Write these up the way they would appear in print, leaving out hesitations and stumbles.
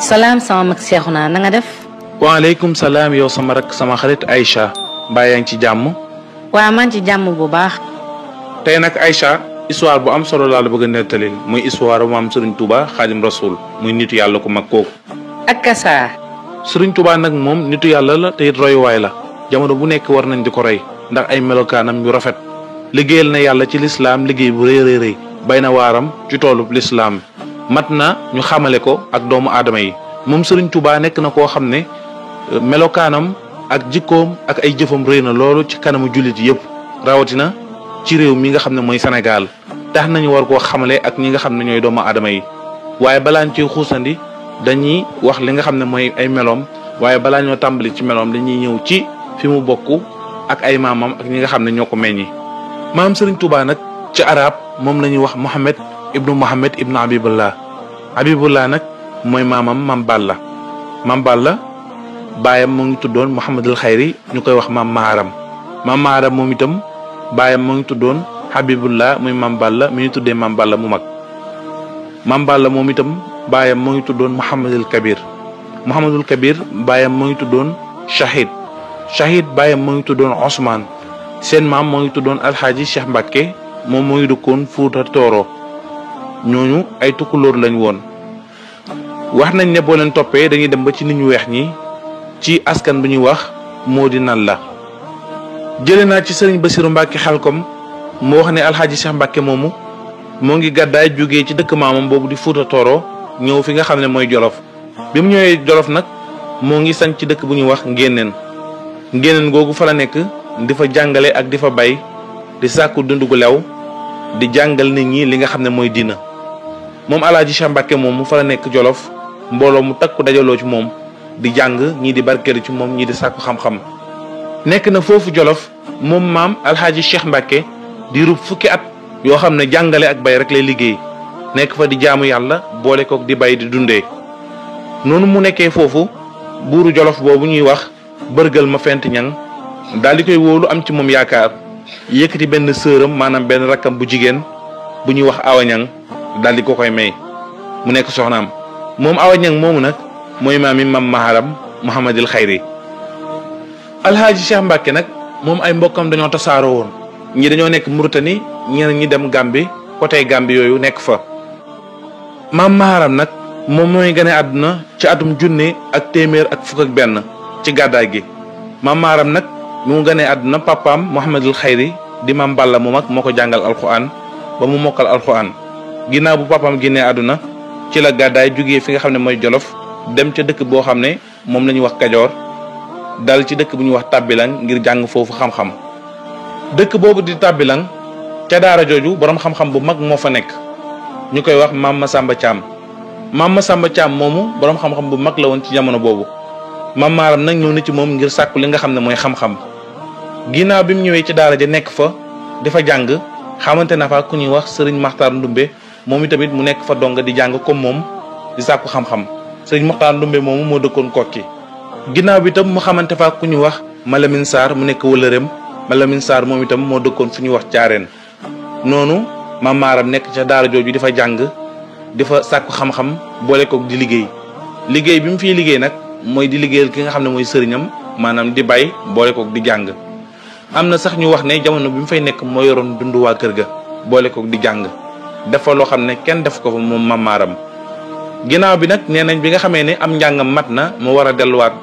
salaam sama mag Seexuna na nga def. waaleykum salaam yow sama rak sama xarit Aïcha mbaa yaa ngi ci jàmm. waa man ci jàmm bu baax. tey nag Aïcha histoire bu am solo laa la bëgg a nettali muy histoire bu am Serigne Touba Xaadim Rasul muy nitu yàlla ku mag kooku. ak kasaa. Serigne Touba nag moom nitu yàlla la te it royuwaay la jamono bu nekk war nañ di ko roy ndax ay melokaanam yu rafet liggéeyal na yàlla ci lislaam liggéey bu rëy rëy bay na waaram ci toolub lislaam mat na ñu xamale ko ak doomu aadama yi moom Serigne Touba nekk na koo xam ne melokaanam ak jikkoom ak ay jëfam rëy na loolu ci kanamu jullit yëpp rawatina ci réew mi nga xam ne mooy Sénégal tax nañu war koo xamale ak ñi nga xam ne ñooy doomu aadama yi waaye balaa ñu ciy xuusandi dañuy wax li nga xam ne mooy ay meloom waaye balaa ñoo tàmbali ci meloom dañuy ñëw ci fi mu bokk ak ay maamam ak ñi nga xam ne ñoo ko meññi. maam Serigne Touba nag ci arab moom la ñuy wax Mohamed ibnu Habibullah nag mooy maamam Mam Balla baayam moo ngi tuddoon Mouhamadul Xayri ñu koy wax maam Maharam moom itam baayam moo ngi tuddoon Habibullah muy Mam Balla mi ñu tuddee Mam Balla mu mag Mam Balla moom itam baayam moo ngi tuddoon Mouhamadul Kabir baayam moo ngi tuddoon Shahid baayam moo ngi tuddoon Ousmane seen maam moo ngi tuddoon Alxaaji Cheikh Mbacke moom moo ngi dëkkoon Fuuta Tooro ñooñu ay tukkulóor lañ woon. wax nañ ne boo leen toppee dañuy dem ba ci nit ñu weex ñi ci askan bu ñuy wax moo di nan la jëlee naa ci sëriñ Basiru Mbàkke Xelkom moo wax ne Alxaaji Cheikh Mbacke moomu moo ngi gàddaay jógee ci dëkk maamam boobu di Fuuta Tooro ñëw fi nga xam ne mooy Jolof bi mu ñëwee Jolof nag moo ngi sañ ci dëkk bu ñuy wax ngéneen googu fa la nekk di fa jàngale ak di fa bay di sàkku dund gu lew di jàngal nit ñi li nga xam ne mooy diina moom Alaaji Cheikh Mbacke moom mu fa la nekk Jolof mbooloo mu takku dajaloo ci moom di jàng ñii di barkeelu ci moom ñii di sàkku xam-xam nekk na foofu Jolof moom maam Alxaaji Cheikh Mbacke di rub fukki at yoo xam ne jàngale ak bay rek lay liggéey nekk fa di jaamu yàlla boole kook di bay di dundee noonu mu nekkee foofu buuru Jolof boobu ñuy wax bërgal ma fent ñang daal di koy wóolu am ci moom yaakaar yëkkati benn sëram maanaam benn rakkam bu jigéen bu ñuy wax awañang daal di ko koy may mu nekk soxnaam moom awañang moomu nag mooy maami mam maharam Mouhamadul Xayri Alxaaji Cheikh Mbacke nag moom ay mbokkam dañoo tasaaroo woon ñi dañoo nekk Mauritanie ñeneen ñi dem Gambie côté Gambie yooyu nekk fa mam maharam nag moom mooy gane àdduna ci atum junne ak téeméer ak fukk ak benn ci gàddaay gi mam maharam nag mu gënee àdduna papaam Mouhamadul Xayri di Mam Balla mu mag moo ko jàngal alxuraan ba mu mokkal alxuraan ginnaaw bu papaam génnee àdduna ci la gàddaay jógee fi nga xam ne mooy Jolof dem ca dëkk boo xam ne moom la ñuy wax Kajoor dal ci dëkk bu ñuy wax Tàbbilang ngir jàng foofu xam-xam dëkk boobu di Tàbbilang ca daara jooju boroom xam-xam bu mag moo fa nekk ñu koy wax Maam Masamba Caam moomu boroom xam-xam bu mag la woon ci jamono boobu Mam Maharam nag ñëw na ci moom ngir sàkku li nga xam ne mooy xam-xam ginnaaw bi mu ñëwee ci daara ja nekk fa dafa jàng xamante na fa ku ñuy wax sëriñ Maxtaar Ndumbe moom itamit mu nekk fa donga di jàng comme moom di sàkku xam-xam sëriñ Maxtaar Ndumbe moomu moo dëkkoon Kokki ginnaaw bi itam mu xamante fa ku ñuy wax Malamine Sarr mu nekk wëlëreem Malamine Sarr moom itam moo dëkkoon fu ñuy wax Caareen noonu Mam Maharam nekk ca daara jooju di fa jàng di fa sàkku xam-xam boole koog di liggéey bi mu fiy liggéey nag mooy di liggéeyal ki nga xam ne mooy sëriñam maanaam di bay boole koog di jàng am na sax ñu wax ne jamono bi mu fay nekk moo yoroon dund waa kër ga boole koog di jàng dafa loo xam ne kenn def ko fa moom Mam Maharam ginnaaw bi nag nee nañ bi nga xamee ne am njàngam mat na mu war a delluwaat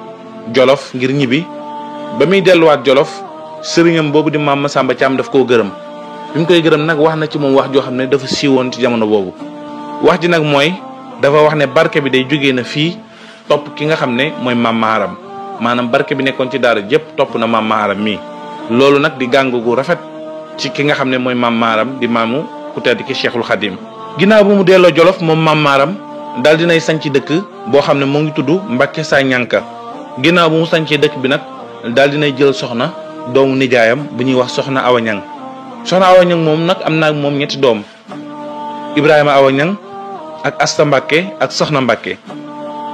Jolof ngir ñibbi ba muy delluwaat Jolof sëriñam boobu di Maam Masamba Caam daf koo gërëm bi mu koy gërëm nag wax na ci moom wax joo xam ne dafa siiwoon ci jamono boobu wax ji nag mooy dafa wax ne barke bi day jógee na fii topp ki nga xam ne mooy Mam Maharam maanaam barke bi nekkoon ci daara jëpp topp na Mam Maharam mii loolu nag di gàng gu rafet ci ki nga xam ne mooy Mam Maharam di maamu ku tedd ki Cheikhul Khadim ginnaaw bu mu delloo Jolof moom Mam Maharam daal dinay sanc dëkk boo xam ne moo ngi tudd Mbacke Sa Ñanka ginnaaw bu mu sancee dëkk bi nag daal dinay jël soxna doomu nijaayam bu ñuy wax soxna Awañang moom nag am naa moom ñetti doom Ibrahima Awañang ak Asta Mbacke ak soxna Mbacke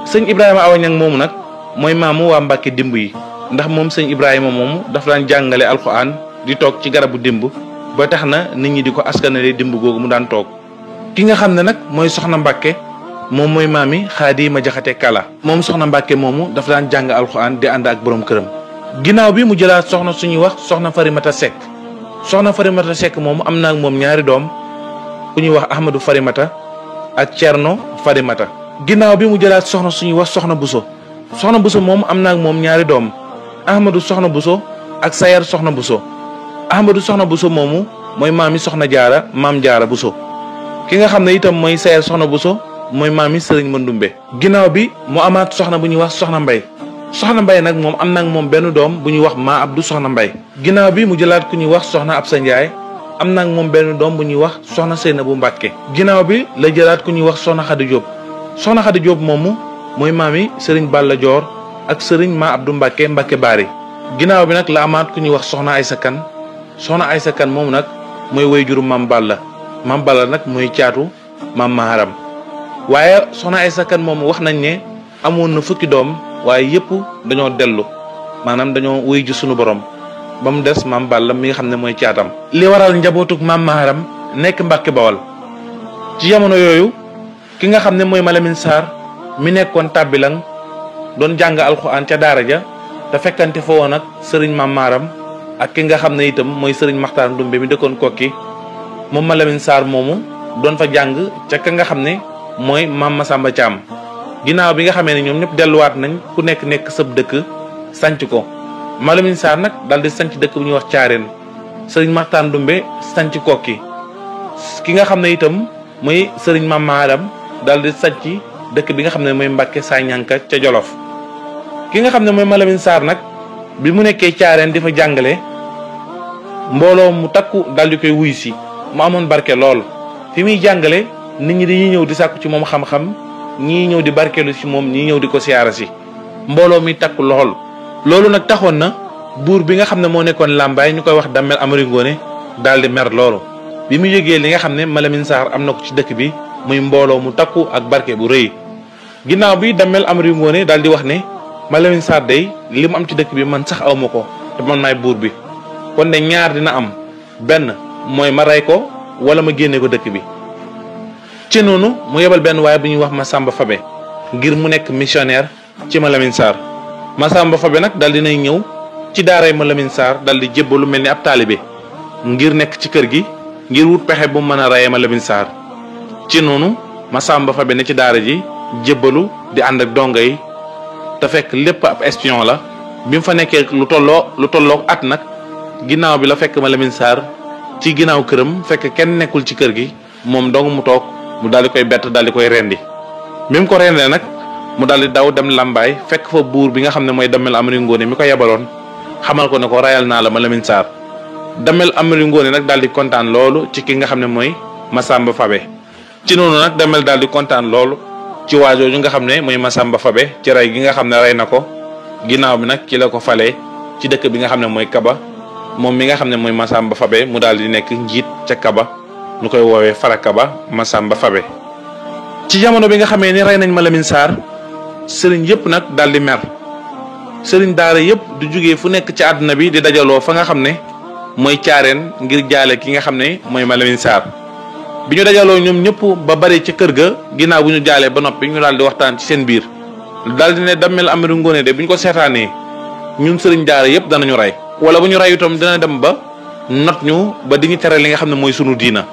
sëñ Ibrahima Awañang moomu nag mooy maamu waa Mbacke dimb yi ndax moom sëñ Ibrahima moomu dafa daan jàngale alxuraan di toog ci garabu dimb ba tax na nit ñi di ko askanale dimb googu mu daan toog ki nga xam ne nag mooy soxna Mbacke moom mooy maami Xaadima Jaxate Kala. moom soxna Mbàkke moomu dafa daan jàng alxuraan di ànd ak borom këram. ginnaaw bi mu jëlaat soxna suñuy wax soxna Farimata Seck. soxna Farimata Seck moomu am na ak moom ñaari doom ku ñuy wax Ahmadou Farimata ak Cerno Farimata. ginnaaw bi mu jëlaat soxna suñuy wax soxna Buso. soxna Buso moomu am na ak moom ñaari doom Ahmadou soxna Buso ak Sayar soxna Buso. Ahmadou soxna Buso moomu mooy maami soxna Jaara maam Jaara Buso. ki nga xam ne itam mooy Sayar soxna Buso mooy maami Sëriñ Mandumbe. ginnaaw bi mu amaat soxna bu ñuy wax soxna Mbay. soxna Mbay nag moom am na ak moom benn doom bu ñuy wax maa Abdou soxna Mbay. ginnaaw bi mu jëlaat ku ñuy wax soxna Absa Njaay am na ak moom benn doom bu ñuy wax soxna Seynabu Mbàkke. ginnaaw bi la jëlaat ku ñuy wax soxna Xadi Jóob. soxna Xadi Jóob moomu mooy maami Sëriñ Balla Joor ak Sëriñ maa Abdou Mbàkke Mbàkke Baari. ginnaaw bi nag la amaat ku ñuy wax soxna Aysa Kan. soxna Aysa Kan moomu nag mooy wayjuru maam Balla. maam Balla nag mooy caatu maam Maharam. waaye soxna Aysa Kan moomu wax nañ ne amoon na fukki doom waaye yëpp dañoo dellu maanaam dañoo wuy ji sunu borom ba mu des maam Balla mi nga xam ne mooy caatam. li waral njabootug maam Maharam nekk Mbàkke Bawal ci jamono yooyu ki nga xam ne mooy Malamine Sarr mi nekkoon tàbbilang doon jàng alxuraan ca daara ja te fekkante fa woon ak sëriñ maam Maharam ak ki nga xam ne itam mooy sëriñ Maxtaar Ndumbe mi dëkkoon Kokki moom Malamine Sarr moomu doon fa jàng ca ka nga xam ne mooy maam Masamba Thiam. ginnaaw bi nga xamee ne ñoom ñëpp delluwaat nañ ku nekk sëb dëkk sanc ko Malamine Sarr nag daal di sanc dëkk bu ñuy wax Caareen sëriñ Maxtaar Ndumbe sanc Kokki ki nga xam ne itam mooy sëriñ maam Maharam daal di sanc dëkk bi nga xam ne mooy Mbàkke Sañanka ca Jolof. ki nga xam ne mooy Malamine Sarr nag bi mu nekkee Caareen di fa jàngale mbooloo mu takku daal di koy wuy si mu amoon barke lool fi muy jàngale nit ñi dañuy ñëw di sàkku ci moom xam-xam ñii ñëw di barkeelu ci moom ñii ñëw di ko siyaara si mbooloo mi takku lool. loolu nag taxoon na buur bi nga xam ne moo nekkoon Lambaay ñu koy wax Damel Amari Ngoone daal di mer loolu bi mu yëgee li nga xam ne Malamine Sarr am na ko ci dëkk bi muy mbooloo mu takku ak barke bu rëy. ginnaaw bi Damel Amari Ngoone daal di wax ne Malamine Sarr day li mu am ci dëkk bi man sax aw ma ko te man maay buur bi kon de ñaar dina am benn mooy ma rey ko wala ma génne ko dëkk bi. ci noonu mu yebal benn waaye bu ñuy wax Masamba Fabe ngir mu nekk missionnaire ci Malamine Sarr. Masamba Fabe nag dal dinay ñëw ci daaray Malamine Sarr dal di jébbalu mel ni ab taalibe ngir nekk ci kër gi ngir wut pexe bu mën a reyee Malamine Sarr. ci noonu Masamba Fabe ne ci daara ji jébbalu di ànd ak donga yi te fekk lépp ab espion la bi mu fa nekkee lu tolloo at nag ginnaaw bi la fekk Malamine Sarr ci ginnaaw këram fekk kenn nekkul ci kër gi moom dong mu toog mu daal di koy bett daal di koy rendi bi mu ko rendee nag mu daal di daw dem Lambaay fekk fa buur bi nga xam ne mooy Damel Amari Ngoone mi ko yebaloon xamal ko ne ko rayal naa la Malamine Sarr. Damel Amari Ngoone nag daal di kontaan loolu ci ki nga xam ne mooy Masamba Fabe. ci noonu nag Damel daal di kontaan loolu ci waajooju nga xam ne mooy Masamba Fabe ci rey gi nga xam ne rey na ko ginnaaw bi nag ci la ko falee ci dëkk bi nga xam ne mooy Kaba moom mi nga xam ne mooy Masamba Fabe mu daal di nekk njiit ca Kaba ñu koy woowee Fara Kaba Masamba Fabe. ci jamono bi nga xamee ni rey nañ Malamine Sarr sëriñ yëpp nag daal di mer sëriñ daara yëpp du jógee fu nekk ci àdduna bi di dajaloo fa nga xam ne mooy Caareen ngir jaale ki nga xam ne mooy Malamine Sarr. bi ñu dajaloo ñoom ñëpp ba bari ca kër ga ginnaaw bu ñu jaalee ba noppi ñu daal di waxtaan ci seen biir daal di ne Damel Amari Ngoone de bu ñu ko seetaanee ñun sëriñ daara yëpp danañu rey wala bu ñu rey itam dina dem ba not ñu ba di ñu tere li nga xam ne mooy sunu diina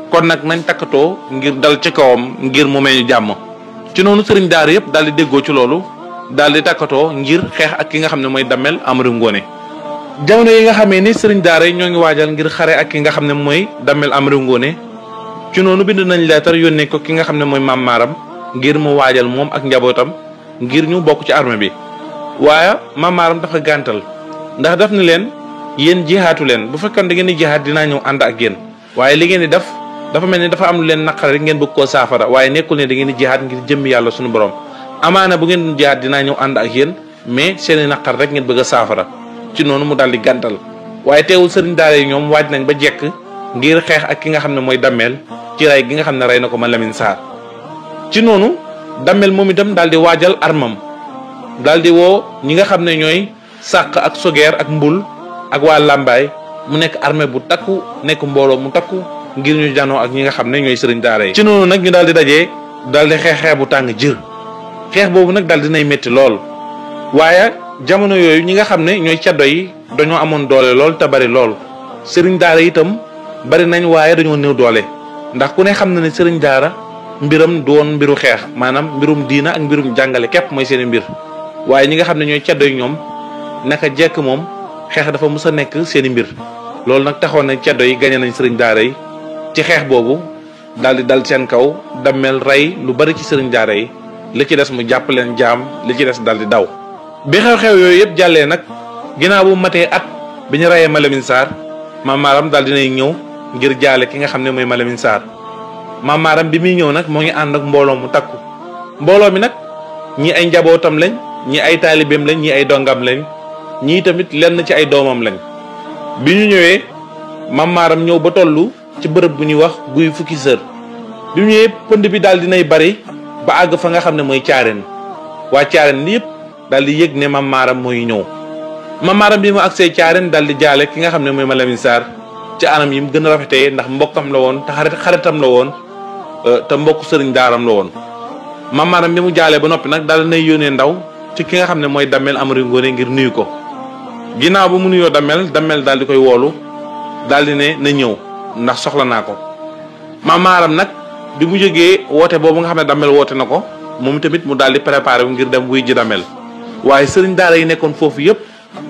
kon nag nañ takkatoo ngir dal ci kawam ngir mu may ñu jàmm. ci noonu sëriñ daara yëpp daal di déggoo ci loolu daal di takkatoo ngir xeex ak ki nga xam ne mooy Damel Amari Ngoone. jamono yi nga xamee ni sëriñ daara yi ñoo ngi waajal ngir xare ak ki nga xam ne mooy Damel Amari Ngoone ci noonu bind nañ leetar yónnee ko ki nga xam ne mooy Maam Maaram ngir mu waajal moom ak njabootam ngir ñu bokk ci armée bi waaye Maam Maaram dafa gàntal ndax daf ni leen yéen jihaatu leen bu fekkoon da ngeen di jihaat dinaa ñëw ànd ak yéen waaye li ngeen di def dafa mel ni dafa am lu leen naqare rek ngeen bëgg koo saafara waaye nekkul ne da ngeen di jihaat ngir jëmmi yàlla suñu borom amaana bu ngeen jihaat dinaa ñëw ànd ak yéen mais seeni naqar rek ngeen bëgg a saafara ci noonu mu daal di gàntal waaye teewul sëriñ daara yi ñoom waaj nañ ba jekk ngir xeex ak ki nga xam ne mooy Damel ci rey gi nga xam ne rey na ko Malamine Sarr. ci noonu Damel moom itam daal di waajal armam daal di woo ñi nga xam ne ñooy sàq ak sogeer ak mbul ak waa Lambaay mu nekk armée bu takku nekk mbooloo mu takku ngir ñu janoo ak ñi nga xam ne ñooy sëriñ daara yi. ci noonu nag ñu daal di dajee dal di xeex bu tàng jër. xeex boobu nag dal dinay métti lool waaye jamono yooyu ñi nga xam ne ñooy caddo yi dañoo amoon doole lool te bari lool sëriñ daara itam bari nañ waaye dañoo néew doole ndax ku ne xam na ne sëriñ daara mbiram doon mbiru xeex maanaam mbirum diina ak mbirum jàngale képp mooy seeni mbir waaye ñi nga xam ne ñooy caddo yi ñoom naka jekk moom xeex dafa mës a nekk seeni mbir loolu nag taxoon na caddo yi gañe nañ sëriñ daara yi ci xeex boobu daal di dal seen kaw dammel rey lu bari ci sëriñ daara yi li ci des mu jàpp leen jaam li ci des daal di daw. bi xew-xew yooyu yëpp jàllee nag ginnaaw bu matee at bi ñu reyee Malamine Sarr Maam Maaram daal dinay ñëw ngir jaale ki nga xam ne mooy Malamine Sarr Maam Maaram bi muy ñëw nag moo ngi ànd ak mbooloo mu takku mbooloo mi nag ñii ay njabootam lañ ñii ay taalibeem lañ ñii ay dongam lañ ñii tamit lenn ci ay doomam lañ. bi ñu ñëwee Maam Maaram ñëw ba tollu ci bërëb bu ñuy wax guy fukki sër bi mu ñëwee pënd bi daal dinay bari ba àgg fa nga xam ne mooy caareen waa caareen yëpp daal di yëg ne Maam Maaram mooy ñëw Maam Maaram bi mu agsee caareen daal di jaale ki nga xam ne mooy Malamine Sarr ci anam yi mu gën a rafetee ndax mbokkam la woon te xaritam la woon te mbokk sëriñ daaram la woon. Maam Maaram bi mu jaalee ba noppi nag daal di nay yónnee ndaw ci ki nga xam ne mooy Damel Amari Ngoone ngir nuyu ko ginnaaw ba mu nuyoo Damel daal di koy woolu daal di ne na ñëw ndax soxla naa ko. Maam Maaram nag bi mu jógee woote boobu nga xam ne Damel woote na ko moom tamit mu daal di préparé wu ngir dem wuy ji Damel waaye sëriñ daara yi nekkoon foofu yëpp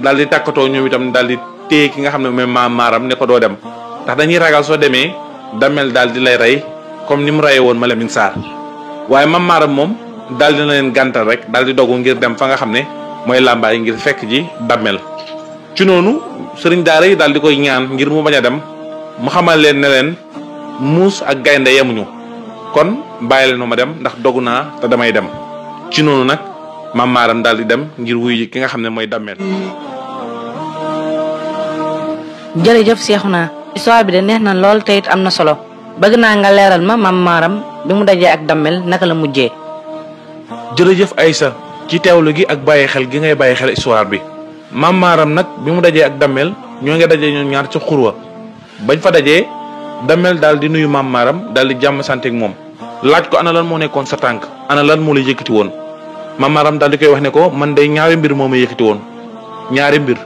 daal di tàkkatoo ñoom itam daal di téye ki nga xam ne mooy Maam Maaram ne ko doo dem ndax dañuy ragal soo demee Damel daal di lay rey comme ni mu reyee woon Malamine Sarr waaye Maam Maaram moom daal di na leen gàntal rek daal di dogu ngir dem fa nga xam ne mooy làmbaay ngir fekk ji Damel. ci noonu sëriñ daara yi daal di koy ñaan ngir mu bañ a dem mu xamal leen ne leen muus ak gaynde yemuñu kon bàyyi leen ma dem ndax dogu naa te damay dem ci noonu nag Maam Maaram daal di dem ngir wuy ki nga xam ne mooy Damel. jërëjëf Seexuna histoire bi de neex na lool te it am na solo bëgg naa nga leeral ma Maam Maaram bi mu dajee ak Damel naka la mujjee. jërëjëf Aysa ci teewlu gi ak bàyyi xel gi ngay bàyyi xel histoire bi. Maam Maaram nag bi mu dajee ak Damel ñoo ngi dajee ñoom ñaar ci xurwa bañ fa dajee Damel daal di nuyu Maam Maaram daal di jàmm sante ak moom laaj ko ana lan moo nekkoon sa tànk ana lan moo la yëkkati woon Maam Maaram daal di koy wax ne ko man day ñaari mbir moo ma yëkkati woon ñaari mbir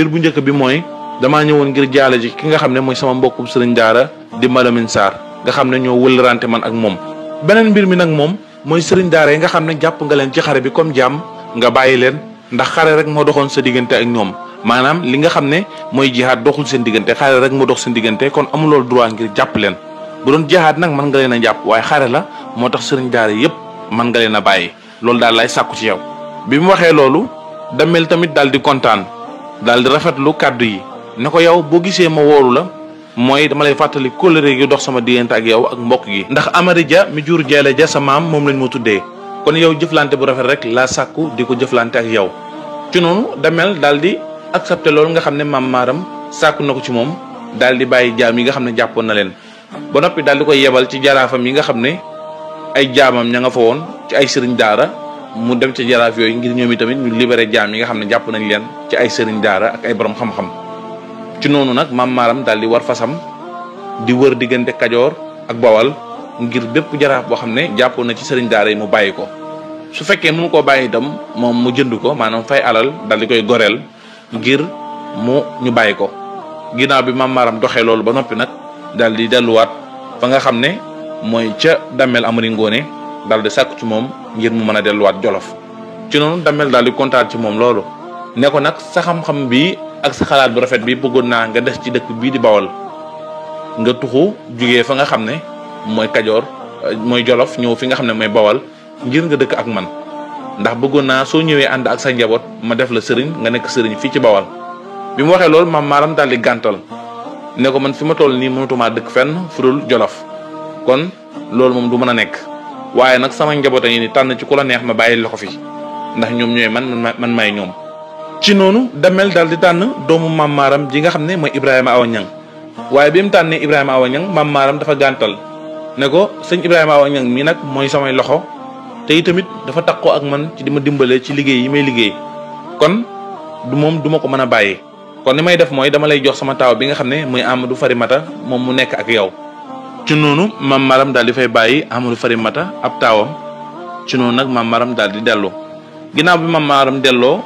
bu njëkk bi mooy damaa ñëwoon ngir jaale ji ki nga xam ne mooy sama mbokkum sëriñ daara di Malamine Sarr nga xam ne ñoo wëlërante man ak moom beneen mbir mi nag moom mooy sëriñ daara yi nga xam ne jàpp nga leen ci xare bi comme jàmm nga bàyyi leen ndax xare rek moo doxoon sa diggante ak ñoom maanaam li nga xam ne mooy jihaad doxul seen diggante xare rek moo dox seen diggante kon amuloo droit ngir jàpp leen bu doon jihaad nag mën nga leen a jàpp waaye xare la moo tax sëriñ daara yépp mën nga leen a bàyyi loolu daal lay sàkku ci yow. bi mu waxee loolu Damel tamit daal di kontaan daal di rafetlu kàddu yi ne ko yow boo gisee ma wóolu la mooy dama lay fàttali kóllëre gi dox sama diggante ak yow ak mbokk gi ndax Amari Ja mi jur Jeele Ja sa maam moom lañ ma tuddee kon yow jëflante bu rafet rek laa sàkku di ko jëflante ak yow. ci noonu Damel daal di accepté loolu nga xam ne Maam Maaram sàkku na ko ci moom daal di bàyyi jaam yi nga xam ne jàppoon na leen ba noppi daal di koy yebal ci jaraafam yi nga xam ne ay jaamam ña nga fa woon ci ay sëriñ daara mu dem ci jaraaf yooyu ngir ñoom itamit ñu libéré jaam yi nga xam ne jàpp nañ leen ci ay sëriñ daara ak ay borom xam-xam. ci noonu nag Maam Maaram daal di war fasam di wër diggante Kajoor ak Bawal ngir bépp jaraaf boo xam ne jàppoon na ci sëriñ daara yi mu bàyyi ko su fekkee mënu koo bàyyi itam moom mu jënd ko maanaam fay alal daal di koy goreel ngir ñu bàyyi ko ginnaaw bi Maam Maaram doxee loolu ba noppi nag daal di delluwaat fa nga xam ne mooy ca Damel Amari Ngoone daal di sàkku ci moom ngir mu mën a delluwaat Jolof ci noonu Damel daal di kontaan ci moom loolu ne ko nag sa xam-xam bi ak sa xalaat bu rafet bi bëggoon naa nga des ci dëkk bii di Bawal nga tuxu jugee fa nga xam ne mooy Kajoor mooy Jolof ñëw fi nga xam ne mooy Bawal ngir nga dëkk ak man ndax bëggoon naa soo ñëwee ànd ak sa njaboot ma def la sëriñ nga nekk sëriñ fii ci Bawal. bi mu waxee loolu Maam Maaram daal di gàntal ne ko man fi ma toll nii mënatumaa dëkk fenn fu dul Jolof kon loolu moom du mën a nekk waaye nag sama njaboot a ngi ni tànn ci ku la neex ma bàyyi la ko fi ndax ñoom ñooy man may ñoom. ci noonu Damel daal di tànn doomu Maam Maaram ji nga xam ne mooy Ibrahima Awa Ñang waaye bi mu tànnee Ibrahima Awa Ñang Maam Maaram dafa gàntal ne ko sëñ Ibrahima Awa Ñang mii nag mooy samay loxo te itamit dafa takkoo ak man ci di ma dimbale ci liggéey yi may liggéey kon duma ko mën a bàyyi kon li may def mooy dama lay jox sama taaw bi nga xam ne muy Amadou Farimata moom mu nekk ak yow ci noonu mam maram daal di fay bàyyi Amadou Farimata ab taawam ci noonu nag mam maram daal di dellu ginnaaw bi mam maram delloo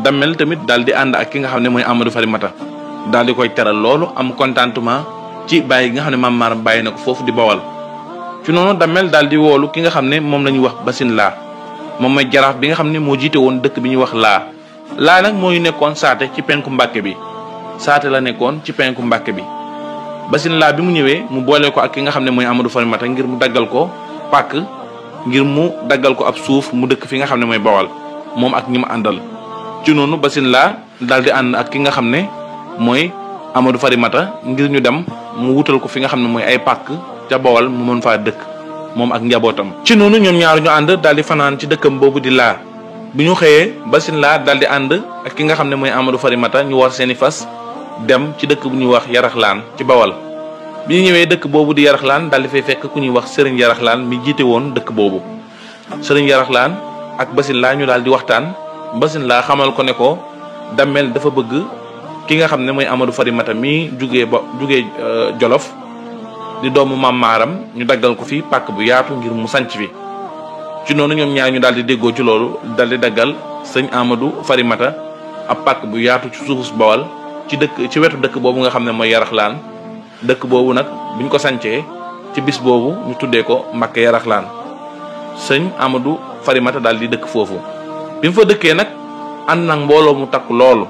Damel tamit daal di ànd ak ki nga xam ne mooy Amadou Farimata daal di koy teral loolu am contentement ci bàyyi nga xam ne mam maram bàyyi na ko foofu di Bawal ci noonu Damel daal di woolu ki nga xam ne moom la ñuy wax Basin Laa moom mooy jaraaf bi nga xam ne moo jiite woon dëkk bi ñuy wax laa nag moo nekkoon saate ci penku Mbàkke bi saate la nekkoon ci penku Mbàkke bi Basin Laa bi mu ñëwee mu boole ko ak ki nga xam ne mooy Amadou Farimata ngir mu daggal ko pàkk ngir mu daggal ko ab suuf mu dëkk fi nga xam ne mooy Bawal moom ak ñi mu àndal ci noonu Basin Laa daal di ànd ak ki nga xam ne mooy Amadou Farimata ngir ñu dem mu wutal ko fi nga xam ne mooy ay pàkk ca Bawal mu mën faa dëkk moom ak njabootam ci noonu ñoom ñaar ñu ànd daal di fanaan ci dëkkam boobu di Laa bi ñu xëyee Basin Laa daal di ànd ak ki nga xam ne mooy Amadou Farimata ñu war seeni fas dem ci dëkk bu ñuy wax Yaraxlaan ci Bawal bi ñu ñëwee dëkk boobu di Yaraxlaan daal di fay fekk ku ñuy wax Sëriñ Yaraxlaan mi jiite woon dëkk boobu Sëriñ Yaraxlaan ak Basin Laa ñu daal di waxtaan Basin Laa xamal ko ne ko Damel dafa bëgg ki nga xam ne mooy Amadou Farimata mi jugee Jolof di doomu Mam Maram ñu daggal ko fi pàkk bu yaatu ngir mu sanc fi ci noonu ñoom ñaar ñu daal di déggoo ci loolu daal di daggal sëñ Amadou Farimata ab pàkk bu yaatu ci suufus Bawal ci wetu dëkk boobu nga xam ne mooy Yaraxlaan dëkk boobu nag buñ ko sancee ci bis boobu ñu tuddee ko Mbàkke Yaraxlaan sëñ Amadou Farimata daal di dëkk foofu bi mu fa dëkkee nag ànd nag mbooloo mu takk loolu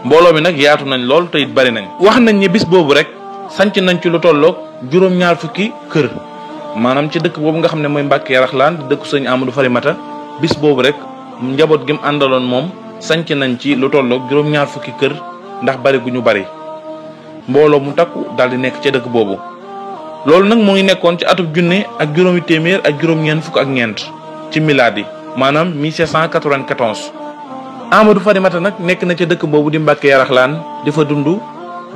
mbooloo mi nag yaatu nañ lool te it bari nañ wax nañ ni bis boobu rek sanc nañ ci lu tolloog juróom-ñaar fukki kër maanaam ci dëkk boobu nga xam ne mooy Mbàkke Yaraxlaan di dëkku sëñ Amadou Farimata bis boobu rek njaboot gi mu àndaloon moom sanc nañ ci lu tolloog juróom-ñaar fukki kër ndax bari gu ñu bari mbooloo mu takku daal di nekk ca dëkk boobu loolu nag moo ngi nekkoon ci atub junne ak juróomi téeméer ak juróom-ñeent fukk ak ñeent ci milaadi maanaam 1794 Amadou Farimata nag nekk na ca dëkk boobu di Mbàkke Yaraxlaan di fa dund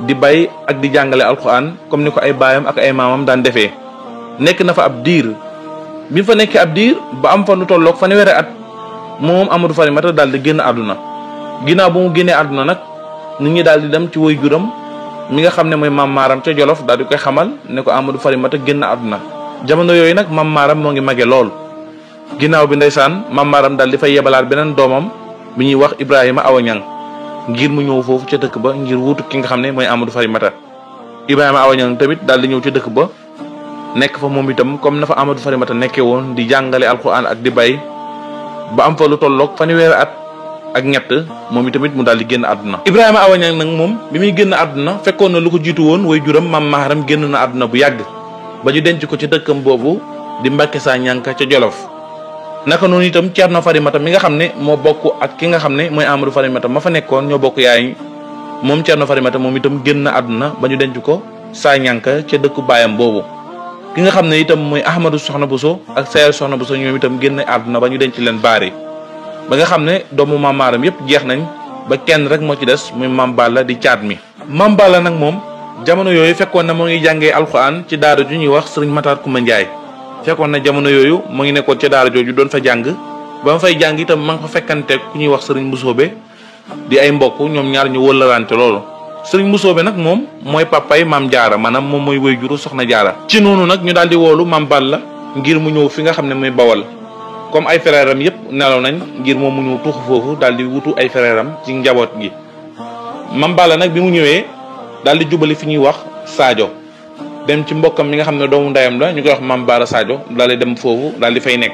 di bay ak di jàngale alxuraan comme ni ko ay baayam ak ay maamam daan defee nekk na fa ab diir bi fa nekkee ab diir ba am fa lu tolloog fanweeri at moom Amadou Farimata daal di génn àdduna ginnaaw bu mu génnee àdduna nag nit ñi daal di dem ci woy juram mi nga xam ne mooy Mam Maram ca Jolof daal di koy xamal ne ko Amadou Farimata génn àdduna jamono yooyu nag Mam Maram moo ngi mage lool ginnaaw bi ndeysaan Mam Maram daal di fay yebalaat beneen doomam bi ñuy wax Ibrahima Awañang ngir mu ñëw foofu ca dëkk ba ngir wuutu ki nga xam ne mooy Amadou Farimata Ibrahima Awañang tamit daal di ñëw ca dëkk ba nekk fa moom itam comme na fa Amadou Farimata nekkee woon di jàngale alxuraan ak di bay ba am fa lu tolloog fanweeri at ak ñett moom itamit mu daal di génn àdduna Ibrahima Awañang nag moom bi muy génn àdduna fekkoon na lu ko jiitu woon way juram Mam Maram génn na àdduna bu yàgg ba ñu denc ko ci dëkkam boobu di Mbàkke saa ñànka ca Jolof naka noonu itam Ceerno Farimata mi nga xam ne moo bokk ak ki nga xam ne mooy Amadou Farimata ma fa nekkoon ñoo bokk yaay moom Ceerno Farimata moom itam génn na àdduna ba ñu denc ko saa ñànka ca dëkku baayam boobu ki nga xam ne itam mooy Ahmadou Soxna Bousso ak Sayar Soxna Bousso ñoom itam génn àdduna ba ñu denc leen baari ba nga xam ne doomu Mam Maram yépp jeex nañ ba kenn rek moo ci des muy Mam Balla di caat mi Mam Balla nag moom jamono yooyu fekkoon na moo ngi jàngee alxuraan ci daara ju ñuy wax Sëriñ Matar Kumba Njaay fekkoon na jamono yooyu moo ngi nekkoon ca daara jooju doon fa jàng ba ma fay jàng itam ma nga fa fekkante ku ñuy wax Sëriñ Mbusoobe di ay mbokk ñoom ñaar ñu wëllarante loolu Sëriñ Mbusoobe nag moom mooy papay Maam Jaara maanaam moom mooy woy juru Soxna Jaara ci noonu nag ñu daal di woolu Mam Balla ngir mu ñëw fi nga xam ne mooy Bawal comme ay frère am yépp nelaw nañ ngir moom mu ñëw tuuxu foofu daal di wutu ay frère am ci njaboot gi Mam Balla nag bi mu ñëwee daal di jubali fi ñuy wax Sadio dem ci mbokkam mi nga xam ne doomu ndeyam la ñu koy wax Mam Bara Sadio daal di dem foofu daal di fay nekk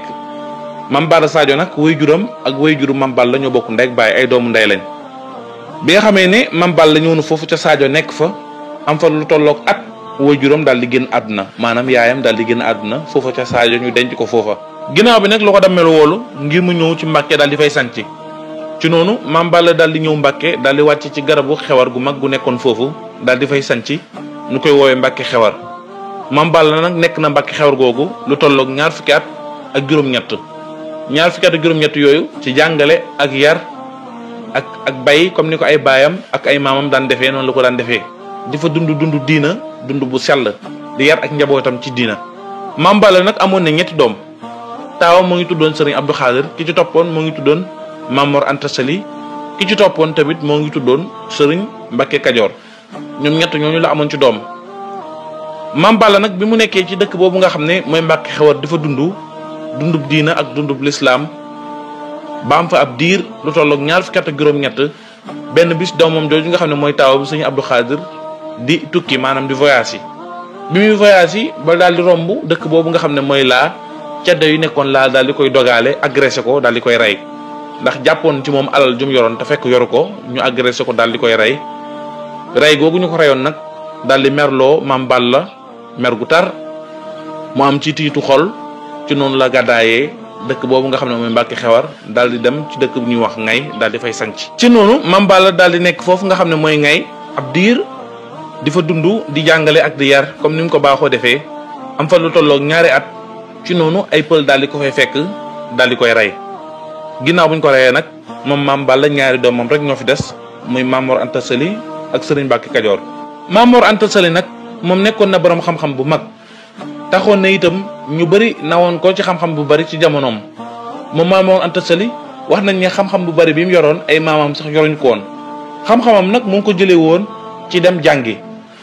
Mam Bara Sadio nag way juram ak way juru Mam Balla ñoo bokk ndey ak baay ay doomu ndey lañ bi nga xamee ne Mam Balla ñëw na foofu ca Sadio nekk fa am fa lu tolloog at way juram daal di génn àdduna maanaam yaayam daal di génn àdduna foofa ca Sadio ñu denc ko foofa ginnaaw bi nag lu ko dammelu woolu ngir mu ñëw ci Mbàkke daal di fay sanc ci noonu Mam Balla daal di ñëw Mbàkke daal di wàcc ci garabu xewar gu mag gu nekkoon foofu daal di fay sanc ñu koy woowee Mbàkke xewar Mam Balla nag nekk na Mbàkke xewar googu lu tolloog ñaar fukki at ak juróom-ñett yooyu ci jàngale ak yar ak bay comme ni ko ay baayam ak ay maamam daan defee noonu la ko daan defee di fa dund diina dund bu sell di yar ak njabootam ci diina Mam Balla nag amoon na ñetti doom taawam moo ngi tuddoon Sëriñ Abdou Khadir ki ci toppoon moo ngi tuddoon Mamor Anta Sali ki ci toppoon tamit moo ngi tuddoon Sëriñ Mbàkke Kajoor ñoom ñett ñooñu la amoon ci doom Maam Balla nag bi mu nekkee ci dëkk boobu nga xam ne mooy Mbàkke Xewar dafa dundub diina ak dundub lislaam ba am fa ab diir lu tolloog 20 fukki at ak juróom-ñett benn bis doomam jooju nga xam ne mooy taaw bi sëñ Abdou Khadir di tukki maanaam di voyage yi bi muy voyage yi ba daal di romb dëkk boobu nga xam ne mooy laa ceddo yu nekkoon laa daal di koy dogaale agressé ko daal di koy rey ndax jàppoon ci moom alal jum yoroon te fekk yoru ko ñu agressé ko daal di koy rey googu ñu ko reyoon nag daal di merloo Maam Balla mer gu tar mu am ci tiitu xol ci noonu la gàddaayee dëkk boobu nga xam ne mooy Mbàkke Xewar daal di dem ci dëkk bu ñuy wax Ngay daal di fay sanc ci noonu Maam Balla daal di nekk foofu nga xam ne mooy Ngay ab diir di fa dund di jàngale ak di yar comme ni mu ko baaxoo defee am fa lu tolloog 2 at ci noonu ay pël daal di ko fay fekk daal di koy rey ginnaaw bu ñu ko reyee nag moom Maam Balla 2 doomam rek ñoo fi des muy Maam Mor Anta Sali ak Sëriñ Mbàkke Kajoor. Maam Mor Anta Sali nag moom nekkoon na borom xam-xam bu mag taxoon na itam ñu bëri nawoon ko ci xam-xam bu bari ci jamonoom moom Maam Mor Anta Sali wax nañ ne xam-xam bu bari bi mu yoroon ay maamam sax yoruñ ko woon xam-xamam nag mu ngi ko jëlee woon ci dem jàngi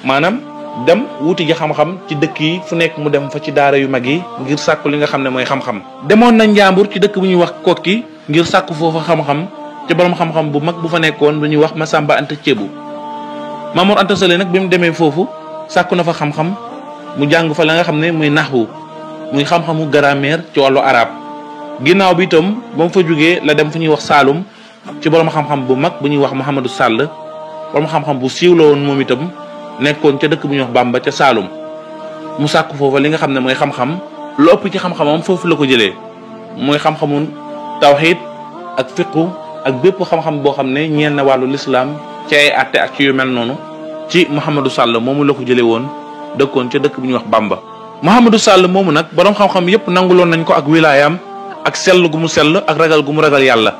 maanaam dem wuti ji xam-xam ci dëkk yi fu nekk mu dem fa ci daara yu mag yi ngir sàkku li nga xam ne mooy xam-xam. demoon na Njàmbur ci dëkk bu ñuy wax Kokki ngir sàkku foofa xam-xam ci borom xam-xam bu mag bu fa nekkoon bu ñuy wax Masamba Anta Ceebu Maam Mor Anta Sali nag bi mu demee foofu sàkku na fa xam-xam mu jàng fa la nga xam ne muy naxwu muy xam-xamu grammaire ci wàllu arab ginnaaw bi itam ba mu fa jógee la dem fu ñuy wax Saalum ci borom xam-xam bu mag bu ñuy wax Mouhamadou Sall borom xam-xam bu siiw la woon moom itam nekkoon ca dëkk bu ñuy wax Bamba ca Saalum mu sàkku foofa li nga xam ne mooy xam-xam lu ëpp ci xam-xamam foofu la ko jëlee mooy xam-xamu tawxiid ak fiqu ak bépp xam-xam boo xam ne ñeel na wàllu lislaam ci ay àtte ak ci yu mel noonu ci Mouhamadou Sall moomu la ko jëlee woon dëkkoon ca dëkk bu ñuy wax Bamba. Mouhamadou Sall moomu nag borom xam-xam yépp nanguloon nañ ko ak wilaayam ak sell gu mu sell ak ragal gu mu ragal yàlla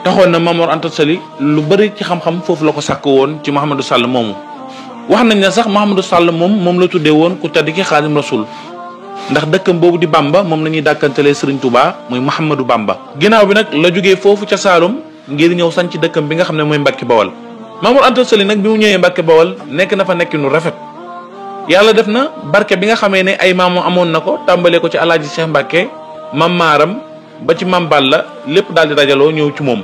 taxoon na Maam Mor Anta Sali lu bari ci xam-xam foofu la ko sàkk woon ci Mouhamadou Sall moomu. wax nañ ne sax Mouhamadou Sall moom la tuddee woon ku tedd ki Xaadim Rasul ndax dëkkam boobu di Bamba moom la ñuy dàkkantelee Serigne Touba muy Mouhamadou Bamba. ginnaaw bi nag la jógee foofu ca Saalum ngir ñëw sanc dëkkam bi nga xam ne mooy Mbàkke Bawal. Maam Mor Anta Sali nag bi mu ñëwee Mbàkke Bawal nekk na fa nekkinu rafet yàlla def na barke bi nga xamee ne ay maamu amoon na ko tàmbalee ko ci alaaji Cheikh Mbàkke Maam Maaram ba ci Maam Balla lépp daal di dajaloo ñëw ci moom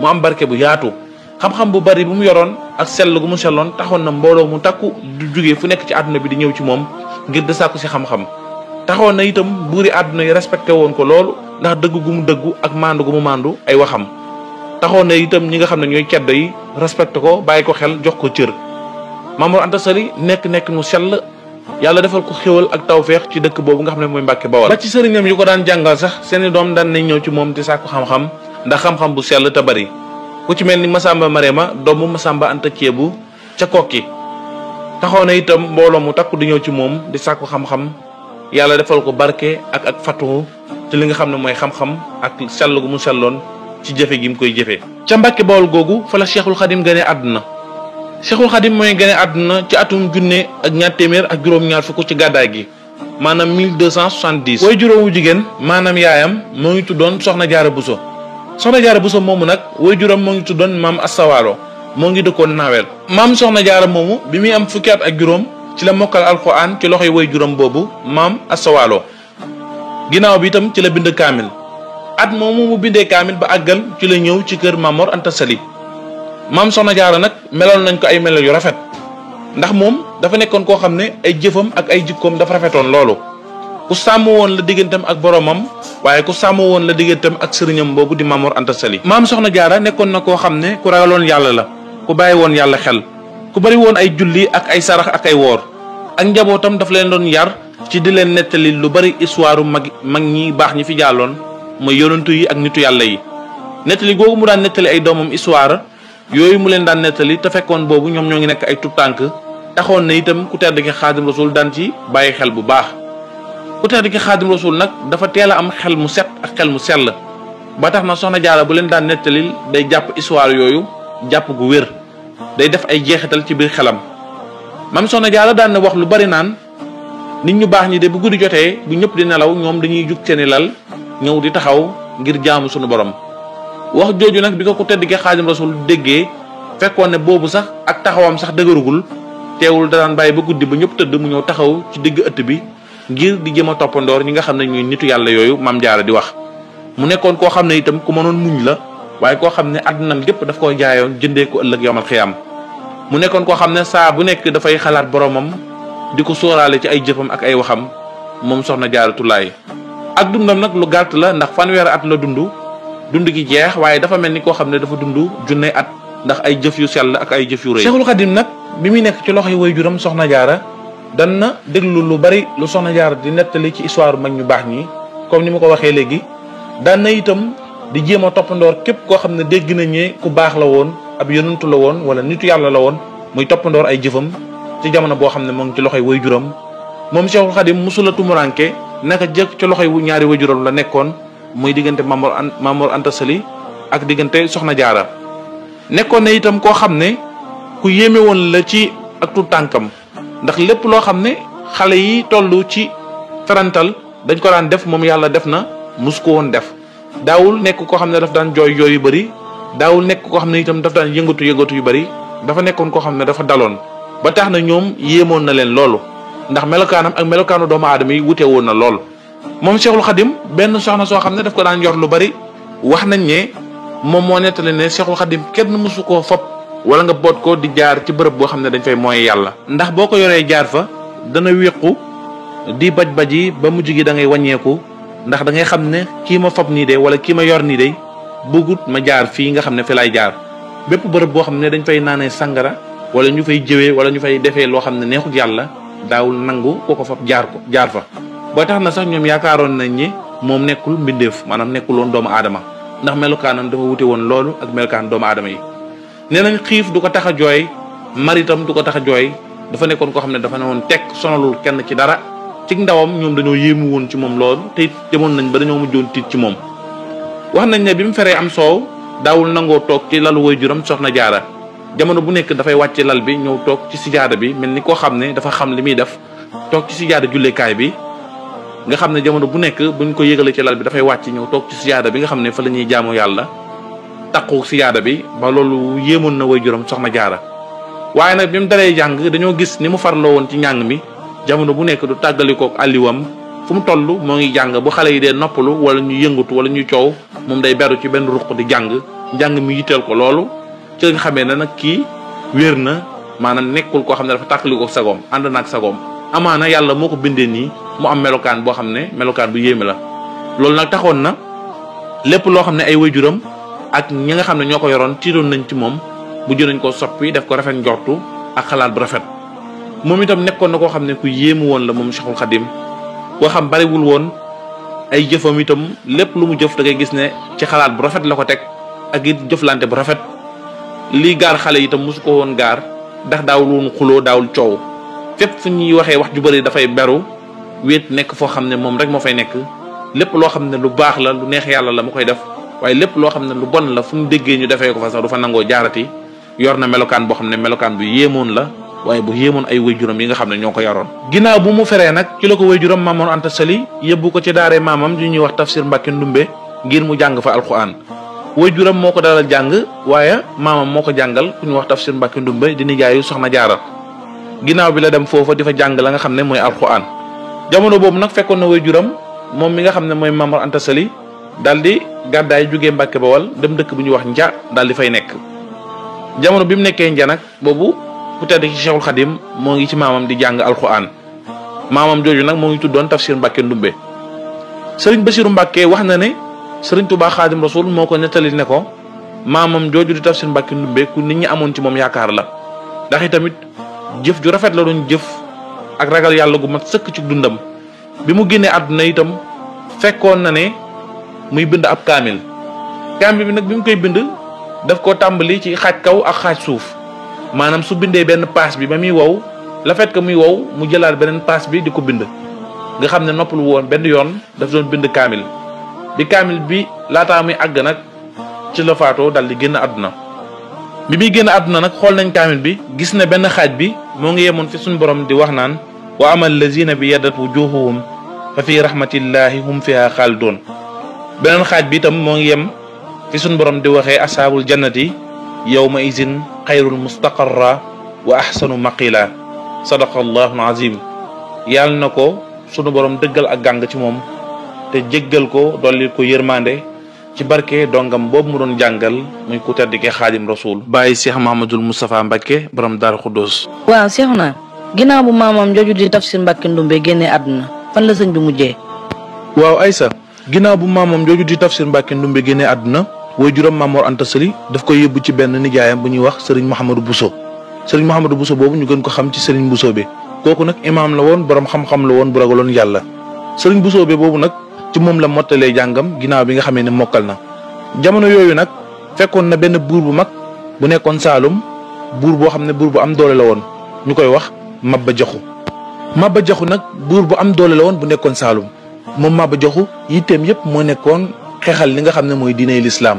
mu am barke bu yaatu xam-xam bu bari bu mu yoroon ak sell gu mu selloon taxoon na mbooloo mu takku du jógee fu nekk ci àdduna bi di ñëw ci moom ngir de sàkku si xam-xam taxoon na itam buuri àdduna yi respecté woon ko loolu ndax dëgg gu mu dëggu ak maandu gu mu maandu ay waxam taxoon na itam ñi nga xam ne ñooy ceddo yi respecté ko bàyyi ko xel jox ko cër Maam Mor Anta Sali nekk mu sell yàlla defal ko xéwal ak tawféex ci dëkk boobu nga xam ne mooy Mbàkke Bawal ba ci sëriñam yu ko daan jàngal sax seeni doom daan nañ ñëw ci moom di sàkku xam-xam ndax xam-xam bu sell te bari ku ci mel ni Masamba Marema doomu Masamba Anta Ceebu ca Kokki taxaw na itam mbooloo mu takku di ñëw ci moom di sàkku xam-xam yàlla defal ko barke ak fatu ci li nga xam ne mooy xam-xam ak sell gu mu selloon ci jëfe gi mu koy jëfee. ca Mbàkke Bawal googu fa la Cheikhul Khadim gane àdduna Cheikhul Khadim mooy gane àdduna ci atum 1200 ci gàddaay gi maanaam 1270. way juróomu jigéen maanaam yaayam moo ngi tuddoon Soxna Jaara Buso Soxna Jaara Buso moomu nag way juróom moo ngi tuddoon Maam Astawaalo moo ngi dëkkoon Naawel. maam Soxna Jaara moomu bi muy am fukki at ak juróom ci la mokkal alxuraan ci loxoy way juróom boobu Maam Astawaalo ginnaaw bi itam ci la bind kaamil at moomu mu bindee kaamil ba àggal ci la ñëw ci kër Maam Mor Anta Sali maam Soxna Jaara nag meloon nañ ko ay melo yu rafet ndax moom dafa nekkoon koo xam ne ay jëfam ak ay jikkoom dafa rafetoon loolu ku sàmm woon la digganteem ak boromam waaye ku sàmm woon la digganteem ak sëriñam boobu di Maam Mor Anta Sali maam Soxna Jaara nekkoon na koo xam ne ku ragaloon yàlla la ku bàyyi woon yàlla xel ku bari woon ay julli ak ay sarax ak ay woor ak njabootam daf leen doon yar ci di leen nettali lu bari histoire mag ñi baax ñi fi jàlloon mooy yonantu yi ak nitu yàlla yi nettali googu mu daan nettali ay doomam histoire yooyu mu leen daan nettali te fekkoon boobu ñoom ñoo ngi nekk ay tuttànk taxoon na itam ku tedd ki Xaadim Rasul daan ci bàyyi xel bu baax ku tedd ki Xaadim Rasul nag dafa teel a am xel mu set ak xel mu sell ba tax na Soxna Jaara bu leen daan nettali day jàpp histoire yooyu jàpp gu wér day def ay jeexital ci biir xelam maam Soxna Jaara daan na wax lu bari naan nit ñu baax ñi de bu guddi jotee bu ñëpp di nelaw ñoom dañuy jug seeni lal ñëw di taxaw ngir jaamu sunu borom wax jooju nag bi ko ku tedd ki Xaadim Rasul déggee fekkoon ne boobu sax ak taxawam sax dëgërugul teewul daan bàyyi ba guddi ba ñëpp tëdd mu ñëw taxaw ci digg ëtt bi ngir di jëm a toppandoor ñi nga xam ne ñuy nitu yàlla yooyu Maam Jaara di wax. mu nekkoon koo xam ne itam ku mënoon muñ la waaye koo xam ne àddunam gépp daf koo jaayoon jëndee ko ëllëg yawmal xiyaam. mu nekkoon koo xam ne saa bu nekk dafay xalaat boromam di ko sóoraale ci ay jëfam ak ay waxam moom Soxna Jaaratullaay. ak dundam nag lu gàtt la ndax fanweeri at la dund gi jeex waaye dafa mel ni koo xam ne dafa dund junne at ndax ay jëf yu sell ak ay jëf yu rëy. Seexul Xadim nag bi muy nekk ci loxoy waajuram Soxna Jaara dan na déglu lu bari lu Soxna Jaara di nettali ci histoire mag ñu baax ñi comme ni ma ko waxee léegi daan na itam di jéem a toppandoor képp koo xam ne dégg nañ ne ku baax la woon ab yonantu la woon wala nitu yàlla la woon muy toppandoor ay jëfam ci jamono boo xam ne moo ngi ci loxoy waajuram. moom Seexul Xadim musula tumuranke naka jëkk ci loxoy ñaari waajuram la nekkoon muy diggante Mamor Anta Sali ak diggante Soxna Jaara. nekkoon na itam koo xam ne ku yéeme woon la ci ak tu tànkam ndax lépp loo xam ne xale yi toll ci tarantal dañ ko daan def moom yàlla def na mus ko woon def. daawul nekk koo xam ne daf daan jooy yu bari daawul nekk koo xam ne itam daf daan yëngatu yu bari dafa nekkoon koo xam ne dafa daloon ba tax na ñoom yéemoon na leen loolu ndax melokaanam ak melokaanu doomu aadama yi wute woon na lool. moom Cheikhul Khadim benn soxna soo xam ne daf ko daan yor lu bari wax nañ ne moom moo nettali ne Cheikhul Khadim kenn mësu koo fopp wala nga boot ko di jaar ci bërëb boo xam ne dañ fay mooy yàlla. ndax boo ko yoree jaar fa dana wéqu di baj-baji ba mujj gi da ngay wàññeeku ndax da ngay xam ne kii ma fopp nii de wala kii ma yor nii de bëggut ma jaar fii nga xam ne fi laay jaar. bépp bërëb boo xam ne dañ fay naanee sangara wala ñu fay jëwee wala ñu fay defee loo xam ne neexut yàlla daawul nangu ko fopp jaar fa. ba tax na sax ñoom yaakaaroon nañ ni moom nekkul mbindeef maanaam nekkul woon doomu aadama ndax melukaanam dafa wute woon loolu ak melukaan doomu aadama yi. nee nañ xiif du ko tax a jooy maritam du ko tax a jooy dafa nekkoon koo xam ne dafa ne woon tekk sonalul kenn ci dara ci ndawam ñoom dañoo yéemu woon ci moom loolu te it demoon nañ ba dañoo mujjoon tiit ci moom. wax nañ ne bi mu feree am soow daawul nangoo toog ci lalu waajuram Soxna Jaara jamono bu nekk dafay wàcce lal bi ñëw toog ci sijaada bi mel ni koo xam ne dafa xam li muy def toog ci sijaada jullekaay bi. nga xam ne jamono bu nekk buñ ko yëgalee ci lal bi dafay wàcc ñëw toog ci sijaada bi nga xam ne fa la ñuy jaamu yàlla taqu sijaada bi ba loolu yéemoon na waajuram Soxna Jaara. waaye nag bi mu dalee jàng dañoo gis ni mu farloo woon ci njàng mi jamono bu nekk du tàggalikook àlliwam fu mu toll moo ngi jàng bu xale yi dee noppalu wala ñu yëngatu wala ñu coow moom day beru ci benn ruq di njàng mi yitteel ko loolu ci la nga xamee ne nag kii wér na maanaam nekkul koo xam ne dafa tàggalikook sagoom ànd naag sagoom amaana yàlla moo ko bindee nii mu am melokaan boo xam ne melokaan bu yéeme la. loolu nag taxoon na lépp loo xam ne ay waajuram ak ñi nga xam ne ñoo ko yoroon tiitoon nañ ci moom bu nañ ko soppi def ko rafet njortu ak xalaat bu rafet. moom itam nekkoon na koo xam ne ku yéemu woon la moom Cheikhul Khadim koo xam bariwul woon ay jëfam itam lépp lu mu jëf da ngay gis ne ci xalaat bu rafet la ko teg ak it jëflante bu rafet. lii gaar xale itam mosu ko woon gaar ndax daawul woon xuloo daawul coow fépp fu ñuy waxee wax ju bari dafay beru wéet nekk foo xam ne moom rek moo fay nekk lépp loo xam ne lu baax la lu neex yàlla la mu koy def waaye lépp loo xam ne lu bon la fu mu déggee ñu defee ko fa sax du fa nangoo jaarati yor na melokaan boo xam ne melokaan bu yéemoon la waaye bu yéemoon ay waajuram yi nga xam ne ñoo ko yoroon. ginnaaw bu mu feree nag ci la ko waajuram Mamoor Anta Sali yóbbu ko ci daaree maamam ju ñuy wax Tafsir Mbàkke Ndumbe ngir mu jàng fa alquran waajuram moo ko dalal jàng waaye maamam moo ko jàngal ku ñuy wax Tafsir Mbàkke Ndumbe di nijaayu Soxna Jaara. ginnaaw bi la dem foofa di fa jàng la nga xam ne mooy alquran jamono boobu nag fekkoon na waajuram moom mi nga xam ne mooy Mamoor Anta Sali daal di gàddaay jógee Mbàkke Bawal dem dëkk bu ñuy wax Nja daal di fay nekk. jamono bi mu nekkee Nja nag boobu ku tedd ci Cheikhul Khadim moo ngi ci maamam di jàng alquran maamam jooju nag moo ngi tuddoon Tafsir Mbàkke Ndumbe. Sëriñ Basiru Mbàkke wax na ne Sëriñ Tuubaa Xaadim Rasul moo ko nettali ne ko maamam jooju di Tafsir Mbàkke Ndumbe ku nit ñi amoon ci moom yaakaar la ndax itamit jëf ju rafet la doon jëf ak ragal yàlla gu mat sëkk ci dundam. bi mu génnee àdduna itam fekkoon na ne muy bind ab kaamil bi nag bi mu koy bind daf ko tàmbali ci xaaj kaw ak xaaj suuf maanaam su bindee benn paas bi ba muy wow la fait que muy wow mu jëlaat beneen paas bi di ko bind nga xam ne noppalu woon benn yoon daf doon bind kaamil bi kaamil bi laataa muy àgg nag ci la faatoo dal di génn àdduna. bi muy génn àdduna nag xool nañ kaamil bi gis ne benn xaaj bi moo ngi yemoon fi suñu borom di wax naan wa amal lazina bi yaddat wujuhuhum fa fi rahmatillahi hum fiha xaalidoon beneen xaaj bi itam moo ngi yem fi suñu borom di waxee asaabul jannati yawma izin xayrul mustaqarra wa ahsanu maqila sadaqallahu azim. yàlla na ko sunu borom dëggal ak gàng ci moom te jéggal ko dolli ko yërmande ci barke dongam boobu mu doon jàngal muy ku tedd ki Xaadim Rasul bàyyi Cheikh Mahamadul Moustapha Mbacke borom Daaru Xuddoos. waaw Seexuna ginnaaw bu maamam jooju di Tafsir Mbacke Ndumbe génnee àdduna fan la sëñ bi mujjee. waaw Aysa ginnaaw bu maamam jooju di Tafsir Mbacke Ndumbe génnee àdduna way juróom Mamor Anta Sali daf koy yóbbu ci benn nijaayam bu ñuy wax Serigne Mouhamadou Bousso Serigne Mouhamadou Bousso boobu ñu gën ko xam ci Serigne Bousso bi kooku nag imaam la woon borom xam-xam la woon bu ragaloon yàlla Serigne Bousso bi boobu nag ci moom la mottalee jàngam ginnaaw bi nga xamee ne mokkal na. jamono yooyu nag fekkoon na benn buur bu mag bu nekkoon Saalum buur boo xam ne buur bu am doole la woon ñu koy wax Maba Jaxu Maba Jaxu nag buur bu am doole la woon bu nekkoon Saalum moom Maba Jaxu yitteem yépp moo nekkoon xeexal li nga xam ne mooy diiney lislaam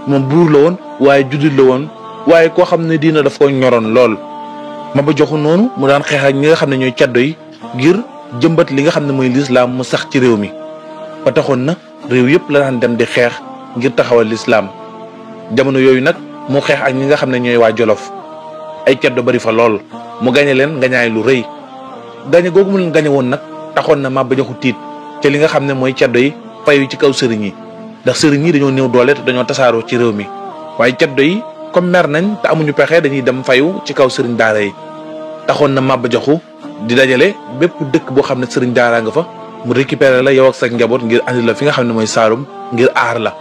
moom buur la woon waaye jullit la woon waaye koo xam ne diina daf ko ñoroon lool. Maba Jaxu noonu mu daan xeex ak ñi nga xam ne ñooy caddo yi ngir jëmbat li nga xam ne mooy lislaam mu sax ci réew mi ba taxoon na réew yépp la daan dem di xeex ngir taxawal lislaam jamono yooyu nag mu xeex ak ñi nga xam ne ñooy waa Jolof ay caddo bari fa lool mu gañe leen ngañaay lu rëy gañe googu mu leen gañe woon nag taxoon na Maba Jaxu tiit te li nga xam ne mooy caddo yi fayu ci kaw sëriñ yi ndax sëriñ yi dañoo néew doole te dañoo tasaaroo ci réew mi waaye caddo yi comme mer nañ te amuñu pexe dañuy dem fayu ci kaw sëriñ daara yi taxoon na Maba Jaxu di dajale bépp dëkk boo xam ne sëriñ daara nga fa mu récupérer la yow ak sa njaboot ngir andi la fi nga xam ne mooy Saalum ngir aar la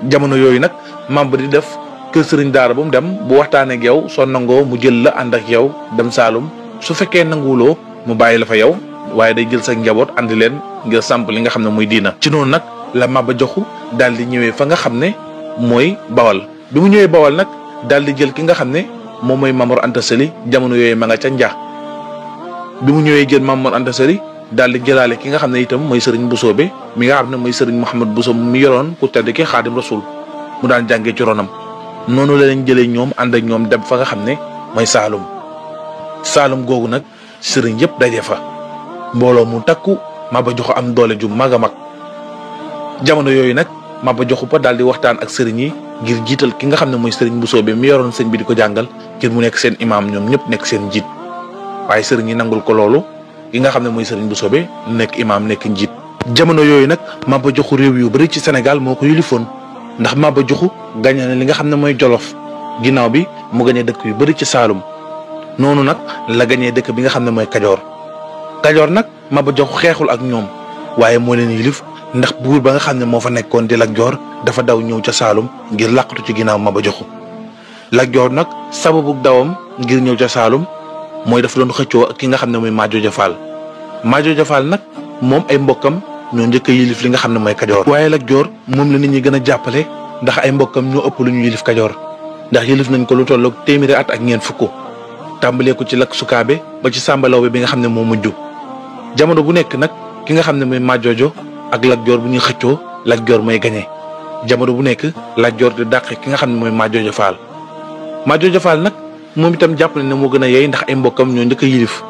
jamono yooyu nag Maba di def kër sëriñ daara bu mu dem bu waxtaanee ak yow soo nangoo mu jël la ànd ak yow dem Saalum su fekkee nanguwuloo mu bàyyi la fa yow waaye day jël sa njaboot andi leen ngir samp li nga xam ne muy diina. ci noonu nag la Maba Jaxu daal di ñëwee fa nga xam ne mooy Bawal bi mu ñëwee Bawal nag daal di jël ki nga xam ne moom mooy Mamor Anta Sali jamono yooyu ma nga ca Nja bi mu ñëwee jël Mamor Anta Sali daal di jëlaale ki nga xam ne itam mooy Serigne Bousso bi mi nga xam ne mooy Serigne Mouhamed Bousso mi yoroon ku tedd ki Xaadim Rasul mu daan jàngee ci ronam noonu la leen jëlee ñoom ànd ak ñoom dem fa nga xam ne mooy Saalum Saalum googu nag sëriñ yëpp daje fa mbooloo mu takku Maba Jaxu am doole ju mag a mag jamono yooyu nag Maba Jaxu pa daal di waxtaan ak sëriñ yi ngir jiital ki nga xam ne mooy Serigne Bousso bi mi yoroon sëñ bi di ko jàngal ngir mu nekk seen imaam ñoom ñëpp nekk seen njiit waaye sëriñ yi nangul ko loolu ki nga xam ne mooy Serigne Bousso bi nekk imaam nekk njiit. jamono yooyu nag Maba Jaxu réew yu bari ci Sénégal moo ko yilifoon ndax Maba Jaxu gañe na li nga xam ne mooy Jolof ginnaaw bi mu gañee dëkk yu bari ci Saalum noonu nag la gañee dëkk bi nga xam ne mooy Kajoor Kajoor nag Maba Jaxu xeexul ak ñoom waaye moo leen yilif ndax buur ba nga xam ne moo fa nekkoon di Lat Joor dafa daw ñëw ca Saalum ngir làqatu ci ginnaaw Maba Jaxu Lat Joor nag sababu dawam ngir ñëw ca Saalum mooy dafa doon xëccoo ak ki nga xam ne mooy Majooja Faal Majooja Faal nag moom ay mbokkam ñoo njëkk a yilif li nga xam ne mooy Kajoor waaye Lat Joor moom la nit ñi gën a jàppale ndax ay mbokkam ñoo ëpp lu ñu yilif Kajoor ndax yilif nañ ko lu tolloog téeméeri at ak ñeent fukk tàmbalee ko ci Lak Sukaabe ba ci Sàmba Lawbe bi nga xam ne moo mujj jamono bu nekk nag ki nga xam ne mooy Majoojo ak Lat Joor bu ñuy xëccoo Lat Joor mooy gañe jamono bu nekk Lat Joor di dàq ki nga xam ne mooy Majooja Faal Majooja Faal nag moom itam jàpp ne moo gën a yey ndax ay mbokkam ñoo njëkk a yilif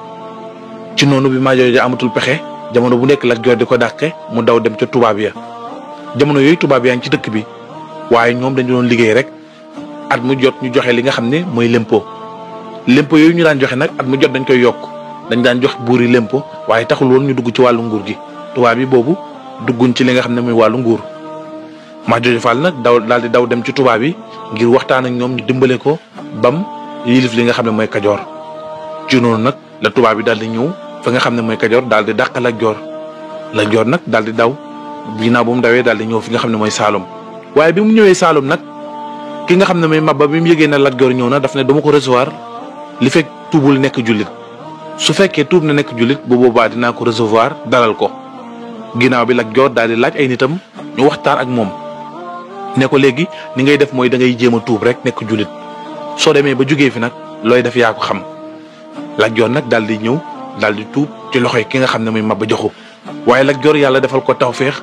ci noonu bi Majooja amatul pexe jamono bu nekk Lat Joor di ko dàqe mu daw dem ca tubaab ya jamono yooyu tubaab yaa ngi ci dëkk bi waaye ñoom dañu doon liggéey rek at mu jot ñu joxe li nga xam ne mooy lempo yooyu ñu daan joxe nag at mu jot dañ koy yokk dañ daan jox buur yi lempo waaye taxul woon ñu dugg ci wàllu nguur gi tubaab yi boobu dugguñ ci li nga xam ne mooy wàllu nguur Majooja Faal nag daal di daw dem ci tubaab yi ngir waxtaan ak ñoom ñu dimbale ko bam yilif li nga xam ne mooy Kajoor ci noonu nag la tubaab yi daal di ñëw fa nga xam ne mooy Kajoor daal di dàq Lat Joor Lat Joor nag daal di daw ginnaaw bu mu dawee daal di ñëw fi nga xam ne mooy Saalum waaye bi mu ñëwee Saalum nag ki nga xam ne mooy Maba bi mu yëgee na Lat Joor ñëw na daf ne dama ko recevoir li fekk tuubul nekk jullit su fekkee tuub na nekk jullit bu boobaa dinaa ko recevoir dalal ko ginnaaw bi Lat Joor daal di laaj ay nitam ñu waxtaan ak moom ne ko léegi ni ngay def mooy da ngay jéem a tuub rek nekk jullit soo demee ba jógee fi nag looy def yaa ko xam Lat Joor nag daal di ñëw daal di tuub ci loxoy ki nga xam ne mooy Maba Jaxu waaye Lat Joor yàlla defal ko tawféex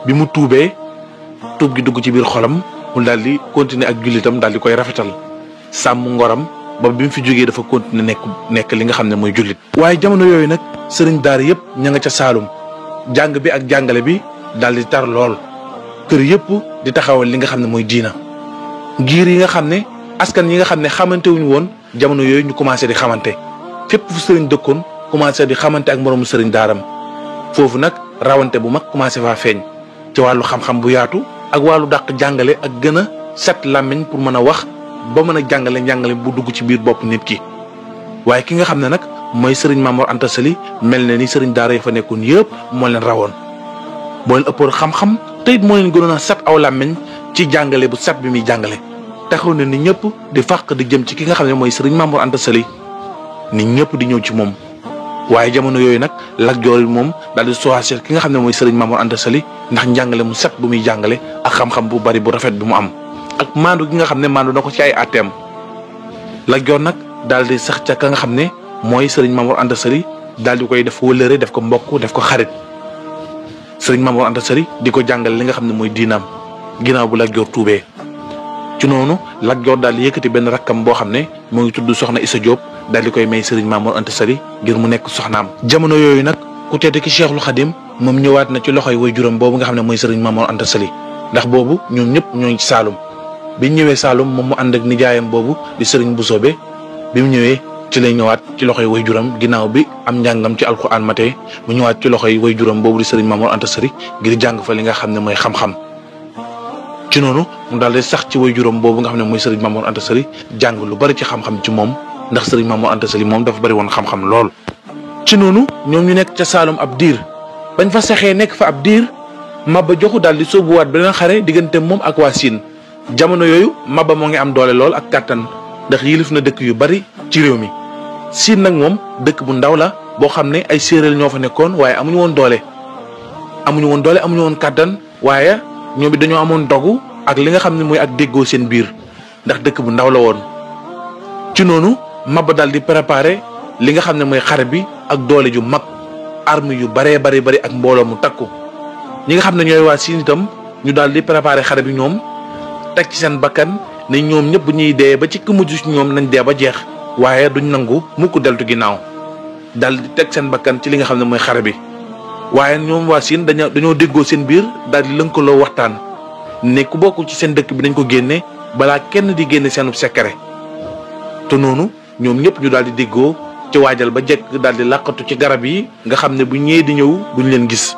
bi mu tuubee tuub gi dugg ci biir xolam mu daal di continuer ak jullitam daal di koy rafetal sàmm ngoram ba bi mu fi jógee dafa continuer nekk li nga xam ne mooy jullit. waaye jamono yooyu nag sëriñ daara yëpp ña nga ca Saalum jàng bi ak jàngale bi daal di tar lool kër yëpp di taxawal li nga xam ne mooy diina ngir yi nga xam ne askan yi nga xam ne xamante wuñu woon jamono yooyu ñu commencé di xamante fépp fu sëriñ dëkkoon commencé di xamante ak moroomu sëriñ daaram foofu nag rawante bu mag commencé faa feeñ ci wàllu xam-xam bu yaatu ak wàllu dàq jàngale ak gën a set làmmiñ pour mën a wax ba mën a jàngale bu dugg ci biir bopp nit ki. waaye ki nga xam ne nag mooy sëriñ Mamor Anta Sali mel na ni sëriñ daara yi fa nekkoon yëpp moo leen rawoon moo leen ëppoon xam-xam te it moo leen gënoon a set aw làmmiñ ci jàngale bu set bi muy jàngale taxaw na ni ñëpp di fàq di jëm ci ki nga xam ne mooy sëriñ Mamor Anta Sali ni ñëpp di ñëw ci moom. waaye jamono yooyu nag Lat Joor moom daal di choisir ki nga xam ne mooy sëriñ Mamor Anta Sali ndax njàngale mu set bu muy jàngale ak xam-xam bu bari bu rafet bi mu am ak maandu gi nga xam ne maandu na ko ci ay atteem. Lat Joor nag daal di sax ca ka nga xam ne mooy sëriñ Mamor Anta Sali daal di koy def wëllëre def ko mbokk def ko xarit sëriñ Mamor Anta Sali di ko jàngale li nga xam ne mooy diinaam ginnaaw bu Lat Joor tuubee. ci noonu Lat Joor daal di yëkkati benn rakkam boo xam ne moo ngi tudd Soxna Issa Diop daal di koy may sëriñ Mamor Anta Sali ngir mu nekk soxnaam. jamono yooyu nag ku tedd ki Cheikhul Khadim moom ñëwaat na ci loxoy waajuram boobu nga xam ne mooy sëriñ Mamor Anta Sali ndax boobu ñoom ñëpp ñoo ngi ci Saalum biñ ñëwee Saalum moom mu ànd ak nijaayam boobu di sëriñ Bousobé bi mu ñëwee ci lay ñëwaat ci loxoy waajuram ginnaaw bi am njàngam ci alxuraan matee mu ñëwaat ci loxoy waajuram boobu di sëriñ Mamor Anta Sali ngir jàng fa li nga xam ne mooy xam-xam. ci noonu mu daal di sax ci waajuram boobu nga xam ne mooy sëriñ Mamor Anta Sali jàng lu bari ci xam-xam ci moom ndax sëriñ Mamor Anta Sali moom dafa bari woon xam-xam lool. ci noonu ñoom ñu nekk ca Saalum ab diir bañ fa saxee nekk fa ab diir Maba Jaxu daal di sóobuwaat beneen xare diggante moom ak waa Siin jamono yooyu Maba moo ngi am doole lool ak kàttan ndax yilif na dëkk yu bari ci réew mi. Siin nag moom dëkk bu ndaw la boo xam ne ay séeréer ñoo fa nekkoon waaye amuñu woon doole amuñu woon kàttan waaye ñoom it dañoo amoon dogu ak li nga xam ne mooy ak déggoo seen biir ndax dëkk bu ndaw la woon. ci noonu Maba daal di préparer li nga xam ne mooy xare bi ak doole ju mag arme yu bari ak mbooloo mu takku ñi nga xam ne ñooy waa Siin itam ñu daal di préparer xare bi ñoom teg ci seen bakkan ne ñoom ñëpp ñuy dee ba ci ku mujj ci ñoom nañ dee ba jeex waaye duñ nangu mukk deltu ginnaaw daal di teg seen bakkan ci li nga xam ne mooy xare bi. waaye ñoom waa Siin dañoo déggoo seen biir daal di lënkaloo waxtaan ne ku bokkul ci seen dëkk bi dañ ko génne balaa kenn di génne seenu secret te noonu ñoom ñëpp ñu daal di déggoo ci waajal ba jekk daal di làqatu ci garab yi nga xam ne bu ñëwee di ñëw duñ leen gis.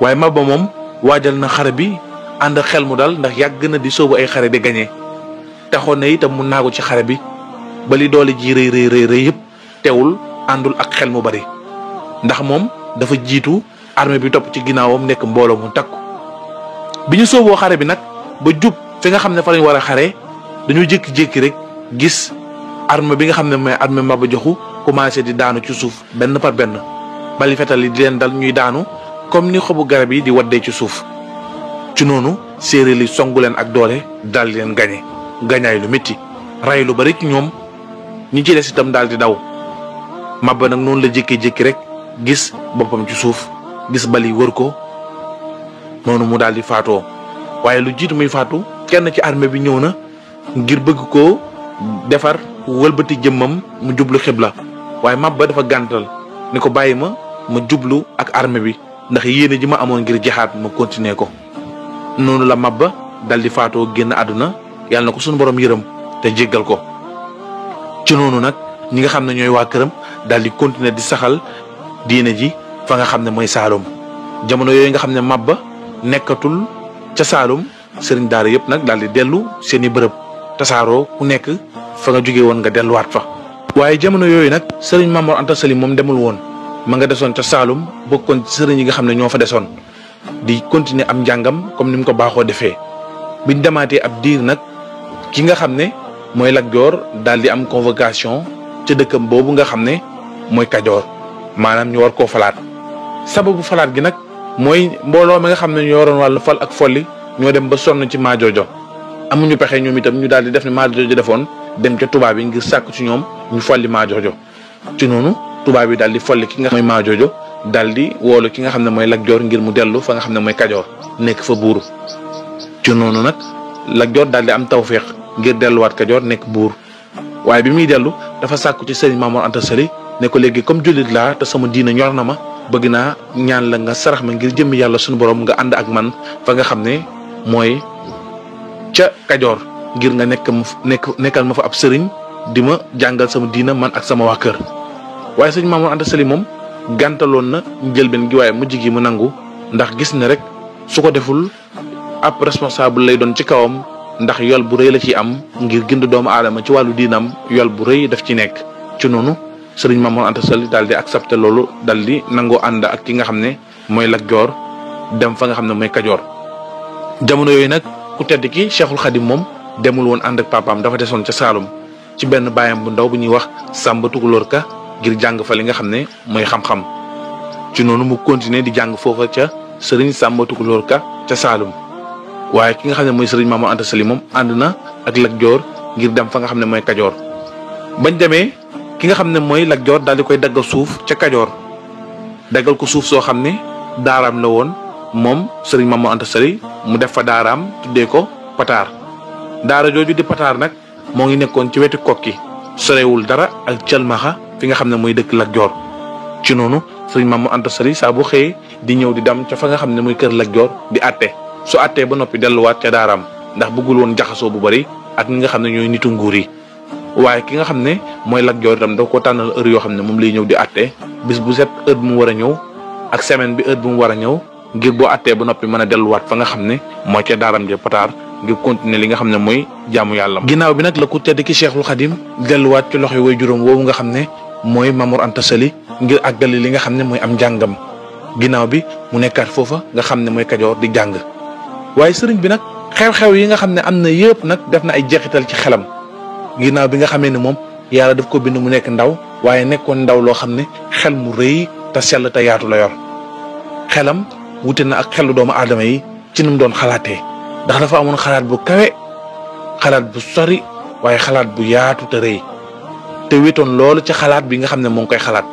waaye Maba moom waajal na xare bi ànd xel mu dal ndax yàgg na di sóobu ay xare di gañe taxoon na itam mu naagu ci xare bi ba li doole ji rëy yëpp teewul àndul ak xel mu bari ndax moom dafa jiitu armée bi topp ci ginnaawam nekk mbooloo mu takku. bi ñu sooboo xare bi nag ba jub fi nga xam ne fa lañ war a xare dañu jékki-jékki rek gis armée bi nga xam ne mooy armée Maba Jaxu commencé di daanu ci suuf benn par benn bali fetal yi di leen dal ñuy daanu comme ni xobu garab yi di waddee ci suuf. ci noonu séeréer yi songu leen ak doole daal di leen gañaay lu métti ray lu bari ci ñoom ñi ci des itam daal di daw. Maba nag noonu la jékki-jékki rek gis boppam ci suuf gis bali wër ko noonu mu daal di faatoo waaye lu jiitu muy faatu kenn ci armée bi ñëw na ngir bëgg koo defar wëlbati jëmmam mu jublu xibla waaye Maba dafa gàntal ni ko bàyyi ma jublu ak armée bi ndax yéene ji ma amoon ngir jaxaat ma continuer ko. noonu la Maba dal di faatoo génn àdduna yàlla na ko suñu borom yërëm te jéggal ko. ci noonu nag ñi nga xam ne ñooy waa këram dal di continuer di saxal diine ji fa nga xam ne mooy Saalum jamono yooyu nga xam ne Maba nekkatul ca Saalum sëriñ daara yëpp nag daal di dellu seeni bërëb tasaaroo ku nekk fa nga jóge woon nga delluwaat fa. waaye jamono yooyu nag sëriñ Mamor Anta Sali moom demul woon ma nga desoon ca Saalum bokkoon ci sëriñ yi nga xam ne ñoo fa desoon di continuer am njàngam comme ni mu ko baaxoo defee. biñ demaatee ab diir nag ki nga xam ne mooy Lat Joor daal di am convocation ca dëkkam boobu nga xam ne mooy Kajoor maanaam ñu war koo falaat. sababu falaat gi nag mooy mbooloo mi nga xam ne ñoo yoroon wàllu fal ak folli ñoo dem ba sonn ci Maajoojo amuñu pexe ñoom itam ñu daal di def ne Maajoojo defoon dem ca tubaab yi ngir sàkk ci ñoom ñu folli Maajoojo. ci noonu tubaab yi daal di folli ki nga xam ne mooy Maajoojo daal di woolu ki nga xam ne mooy Lat Joor ngir mu dellu fa nga xam ne mooy Kajoor nekk fa buuru. ci noonu nag Lat Joor daal di am tawféex ngir delluwaat Kajoor nekk buur waaye bi muy dellu dafa sàkku ci sëriñ Mamor Anta Sali ne ko léegi comme jullit laa te sama diina ñor na ma bëgg naa ñaan la nga sarax ma ngir jëmmi yàlla suñu borom nga ànd ak man fa nga xam ne mooy ca Kajoor ngir nga nekkal ma fa ab sëriñ di ma jàngal sama diina man ak sama waa kër. waaye sëñ Mamour Anta Sali moom gàntaloon na njëlbeen gi waaye mujj gi mu nangu ndax gis na rek su ko deful ab responsable lay doon ci kawam ndax yool bu rëy la ciy am ngir gind doomu aadama ci wàllu diinam yool bu rëy daf ci nekk. ci noonu sëriñ Mamour Anta Sali daal di accepté loolu daal di nangoo ànd ak ki nga xam ne mooy Lat Joor dem fa nga xam ne mooy Kajoor. jamono yooyu nag ku tedd ki Cheikhul Khadim moom demul woon ànd ak papaam dafa desoon ca Saalum ci benn baayam bu ndaw bu ñuy wax Samba Tukulóor Ka ngir jàng fa li nga xam ne mooy xam-xam. ci noonu mu continuer di jàng foofa ca sëriñ Samba Tukulóor Ka ca Saalum waaye ki nga xam ne mooy sëriñ Mamour Anta Sali moom ànd na ak Lat Joor ngir dem fa nga xam ne mooy Kajoor. bañ demee ki nga xam ne mooy Lat Joor daal di koy daggal suuf ca Kajoor daggal ko suuf soo xam ne daaraam la woon moom sëriñ Mamour Anta Sali mu def fa daaraam tuddee ko Pataar. daara jooju di Pataar nag moo ngi nekkoon ci wetu kokki sorewul dara ak Calmaxa fi nga xam ne mooy dëkk Lat Joor. ci noonu sëriñ Mamour Anta Sali saa bu xëyee di ñëw di dem ca fa nga xam ne mooy kër Lat Joor di àtte su àttee ba noppi delluwaat ca daaraam ndax bëggul woon jaxasoo bu bari ak ñi nga xam ne ñooy nitu nguur yi. waaye ki nga xam ne mooy Lat Joor itam da ko tànnal heure yoo xam ne moom lay ñëw di àtte bis bu set heure bu mu war a ñëw ak semaine bi heure bu mu war a ñëw ngir boo àttee ba noppi mën a delluwaat fa nga xam ne mooy ca daaram ja Pataar ngir continuer li nga xam ne mooy jaamu yàlla. ginnaaw bi nag la ku tedd ki Cheikhul Khadim delluwaat ci loxo way juróom woowu nga xam ne mooy Mamour Anta Sali ngir àggali li nga xam ne mooy am njàngam ginnaaw bi mu nekkaat foofa nga xam ne mooy Kajoor di jàng. waaye sëriñ bi nag xew-xew yi nga xam ne am na yëpp nag def na ay jeexital ci xelam ginnaaw bi nga xamee ne moom yàlla daf ko bind mu nekk ndaw waaye nekkoon ndaw loo xam ne xel mu rëy te sell te yaatu la yor xelam wute na ak xelu doomu aadama yi ci nu mu doon xalaatee ndax dafa amoon xalaat bu kawe xalaat bu sori waaye xalaat bu yaatu te rëy te wetoon loolu ci xalaat bi nga xam ne moo ngi koy xalaat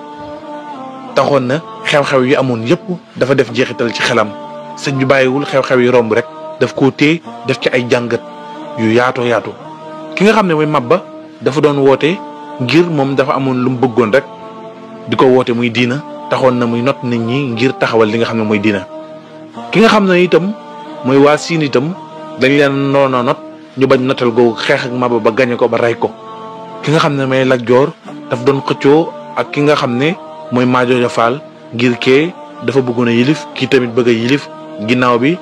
taxoon na xew-xew yi amoon yëpp dafa def jeexital ci xelam sëñ bi bàyyiwul xew-xew yi romb rek daf koo téye def ci ay jàngat yu yaatoo yaatu ki nga xam ne mooy Mabba dafa doon woote ngir moom dafa amoon lu mu bëggoon rek di ko woote muy diina taxoon na muy not nit ñi ngir taxawal li nga xam ne mooy diina ki nga xam ne itam mooy waa Siin itam dañ leen noona not ñu bañ notal googu xeex ak Mabba ba gañe ko ba rey ko ki nga xam ne mooy Lat Joor daf doon xëccoo ak ki nga xam ne mooy Maajooja Faal ngir kee dafa bëggoon a yilif kii tamit bëgg a yilif ginnaaw bi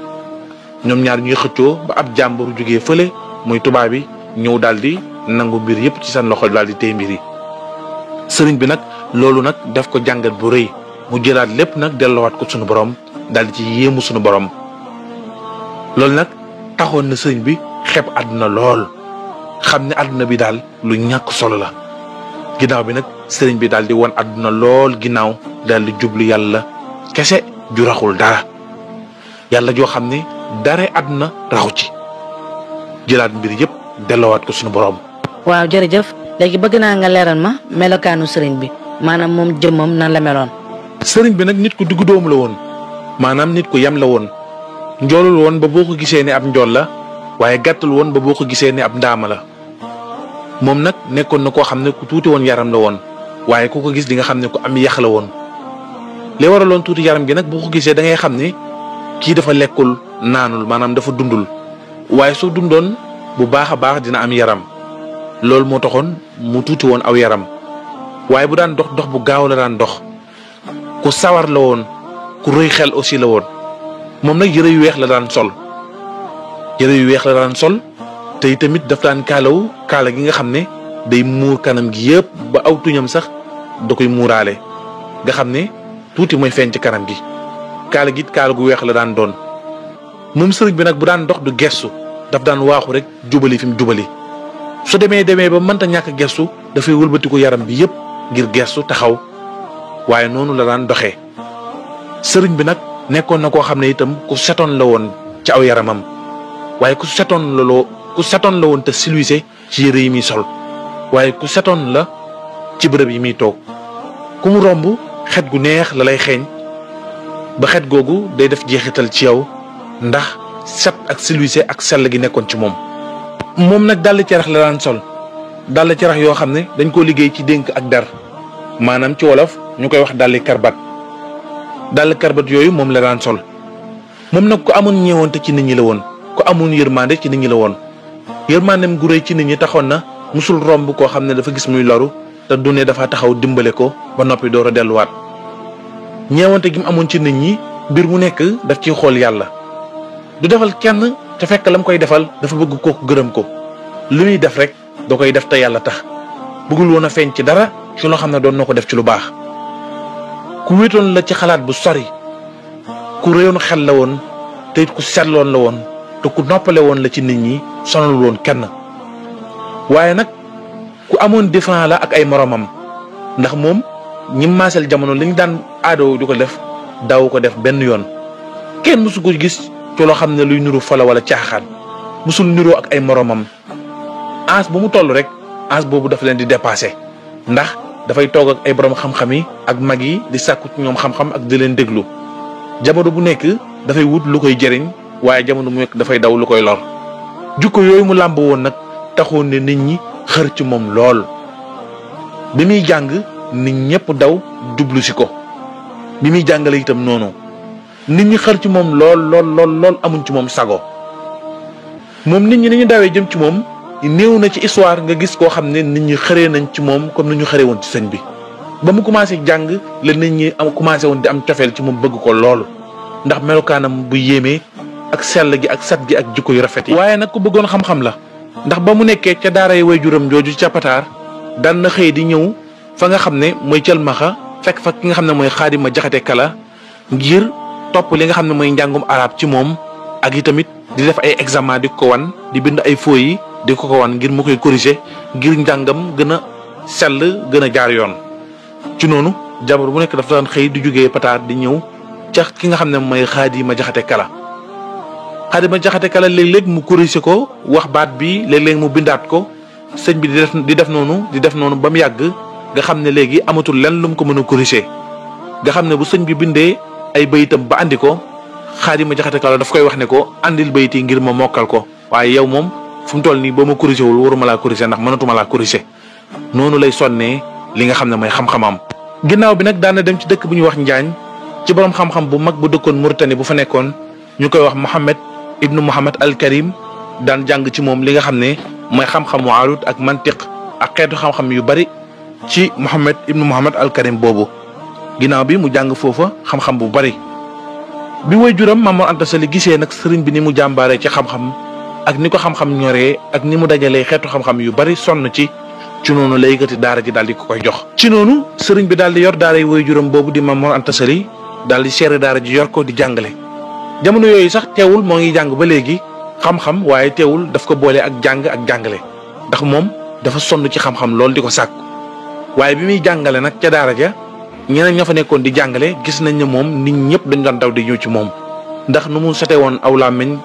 ñoom ñaar ñuy xëccoo ba ab jàmbur jógee fële muy tubaab bi ñëw daal di nangu mbir yëpp ci seen loxo daal di téye mbir yi sëriñ bi nag loolu nag def ko jàngat bu rëy mu jëlaat lépp nag delloowaat ko sunu borom daal di ci yéemu sunu borom loolu nag taxoon na sëriñ bi xeeb àdduna lool xam ne àdduna bi daal lu ñàkk solo la ginnaaw bi nag sëriñ bi daal di won àdduna lool ginnaaw daal di jublu yàlla kese ju raxul dara yàlla joo xam ne dara àdduna raxu ci jëlaat mbir yëpp delloowaat ko sunu borom. waaw jërëjëf léegi bëgg naa nga leeral ma melokaanu sëriñ bi maanaam moom jëmmam nan la meloon. sëriñ bi nag nit ku diggu doomu la woon maanaam nit ku yem la woon njoolul woon ba boo ko gisee ne ab njool la waaye gàttul woon ba boo ko gisee ne ab ndaama la moom nag nekkoon na koo xam ne ku tuuti woon yaram la woon waaye ku ko gis di nga xam ne ku am yax la woon li waraloon tuuti yaram gi nag boo ko gisee da ngay xam ne kii dafa lekkul naanul maanaam dafa dundul waaye soo dundoon bu baax a baax dina am yaram loolu moo taxoon mu tuuti woon aw yaram waaye bu daan dox dox bu gaaw la daan dox ku sawar la woon ku rëy xel aussi la woon moom nag yëre yu weex la daan sol te tamit daf daan kaala gi nga xam ne day muur kanam gi yëpp ba aw tuñam sax da koy muuraale nga xam ne tuuti mooy feeñ ci kanam gi kaala gi kaala gu weex la daan doon moom sëriñ bi nag bu daan dox du gestu daf daan waaxu rek jubali fi mu jubali su demee ba mënta ñàkk gestu dafay wëlbatiku yaram bi yëpp ngir gestu taxaw waaye noonu la daan doxee sëriñ bi nag nekkoon na koo xam ne itam ku setoon la woon ci aw yaramam waaye ku setoon la woon te silwise ci yére yi muy sol waaye ku setoon la ci bërëb yi muy toog ku mu romb xet gu neex la lay xeeñ ba xet googu day def jeexital ci yow ndax set ak silwise ak sell gi nekkoon ci moom nag dàll cerax la daan sol dàll cerax yoo xam ne dañ koo liggéey ci dénk ak der maanaam ci wolof ñu koy wax dàlli karbat yooyu moom la daan sol moom nag ku amoon ñeewante ci nit ñi la woon ku amoon yërmande ci nit ñi la woon yërmandem gu rëy ci nit ñi taxoon na musul romb koo xam ne dafa gis muy loru te du ne dafa taxaw dimbale ko ba noppi door a delluwaat. ñeewante gi mu amoon ci nit ñi mbir mu nekk daf ciy xool yàlla du defal kenn te fekk lam koy defal dafa bëgg kooku gërëm ko lu muy def rek da koy def te yàlla tax bëggul woon a feeñ ci dara ci loo xam ne doon na ko def ci lu baax. ku wéetoon la ci xalaat bu sori ku réyoon xel la woon te it ku seetloon la woon te ku noppale woon la ci nit ñi sonalul woon kenn waaye nag ku amoon différent la ak ay moromam ndax moom ñi maaseel jamono li ñu daan aadoo di ko def daawu ko def benn yoon kenn mësu ko gis ci loo xam ne luy nuru fola wala caaxaan mësul nuroo ak ay moromam ans bu mu toll rek ans boobu dafa leen di dépassé ndax dafay toog ak ay borom xam-xam yi ak mag yi di sàkku ci ñoom xam-xam ak di leen déglu jamono bu nekk dafay wut lu koy jëriñ waaye jamono bu nekk dafay daw lu koy lor jukko yooyu mu làmb woon nag taxoon ne nit ñi xër ci moom lool bi muy jàng nit ñëpp daw jublu si ko bi muy jàngale itam noonu nit ñi xër ci moom lool amuñ ci moom sago moom nit ñi ni ñu dawee jëm ci moom néew na ci histoire nga gis koo xam ne nit ñi xëree nañ ci moom comme ni ñu xëree woon ci sëñ bi ba mu commencé jàng la nit ñi am commencé woon di am cofeel ci moom bëgg ko lool ndax melokaanam bu yéemee ak sell gi ak set gi ak jikko yu rafet yi. waaye nag ku bëggoon xam-xam la ndax ba mu nekkee ca daaray waajuram jooju ca Pataar daan na xëy di ñëw fa nga xam ne mooy Cëlmaxa fekk fa ki nga xam ne mooy Xaadima Jaxate Kala ngir topp li nga xam ne mooy njàngum arab ci moom ak i tamit di def ay examen di ko wan di bind ay feuilles yi di ko wan ngir mu koy corriger ngir njàngam gën a sell gën a jaar yoon. ci noonu jamono bu nekk dafa daan xëy di jógee Pataar di ñëw ca ki nga xam ne mooy Xaadima Jaxate Kala Xaadima Jaxate Kala léeg-léeg mu corriger ko wax baat bi léeg-léeg mu bindaat ko sëñ bi di def noonu ba mu yàgg nga xam ne léegi amatul lenn lu mu ko mën a corriger nga xam ne bu sëñ bi bindee ay bayitam ba andi ko Xaadima Jaxate Kala daf koy wax ne ko andil bayit yi ngir ma mokkal ko waaye yow moom fu mu toll nii boo ma corriger wul waruma laa corriger ndax mënatuma laa corriger noonu lay sonnee li nga xam ne mooy xam-xamam. ginnaaw bi nag daan na dem ci dëkk bu ñuy wax Njaañ ci borom xam-xam bu mag bu dëkkoon Mauritanie bu fa nekkoon ñu koy wax Mohammed ibnu Mohammed al Karim daan jàng ci moom li nga xam ne mooy xam-xamu arut ak mantiq ak xeetu xam-xam yu bari ci Mohammed ibnu Mohammed al Karim boobu. ginnaaw bi mu jàng foofa xam-xam bu bari bi waajuram Maam Mor Anta Sali gisee nag sëriñ bi ni mu jàmbaaree ci xam-xam ak ni ko xam-xam ñoree ak ni mu dajalee xeetu xam-xam yu bari sonn ci noonu la yëkkati daara ji daal di ko koy jox. ci noonu sëriñ bi daal di yor daara yi waajuram boobu di Maam Mor Anta Sali daal di seere daara ji yor ko di jàngale jamono yooyu sax teewul moo ngi jàng ba léegi xam-xam waaye teewul daf ko boole ak jàng ak jàngale ndax moom dafa sonn ci xam-xam loolu di ko sàkku waaye bi muy jàngale nag ca daara ja ñeneen ña fa nekkoon di jàngale gis nañ ne moom nit ñëpp dañ doon daw di ñëw ci moom ndax nu mu sete woon aw làmmiñ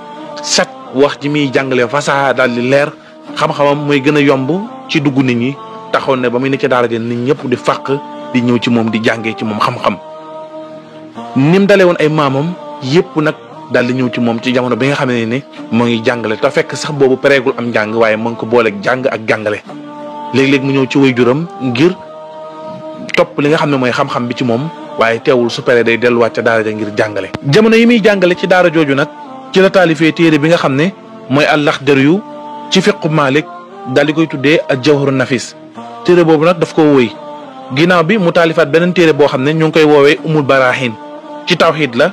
set wax ji muy jàngale fasaha daal di leer xam-xamam mooy gën a yomb ci dugg nit ñi taxoon ne ba muy ne ca daara ja nit ñëpp di fàq di ñëw ci moom di jàngee ci moom xam-xam ni mu dalee woon ay maamam yëpp nag daal di ñëw ci moom ci jamono bi nga xam ne moo ngi jàngale te fekk sax boobu pareegul am njàng waaye moo ngi ko booleeg jàng ak jàngale léeg-léeg mu ñëw ci waajuram ngir topp li nga xam ne mooy xam-xam bi ci moom waaye teewul su paree day delluwaat ca daara ja ngir jàngale. jamono yi muy jàngale ci daara jooju nag ci la taalifee téere bi nga xam ne mooy al-Laxdariyu ci fiqu Maalik daal di koy tuddee al-Jawharu Nafis téere boobu nag daf ko wóoy ginnaaw bi mu taalifaat beneen téere boo xam ne ñu ngi koy woowee Umul Barahin ci tawxiid la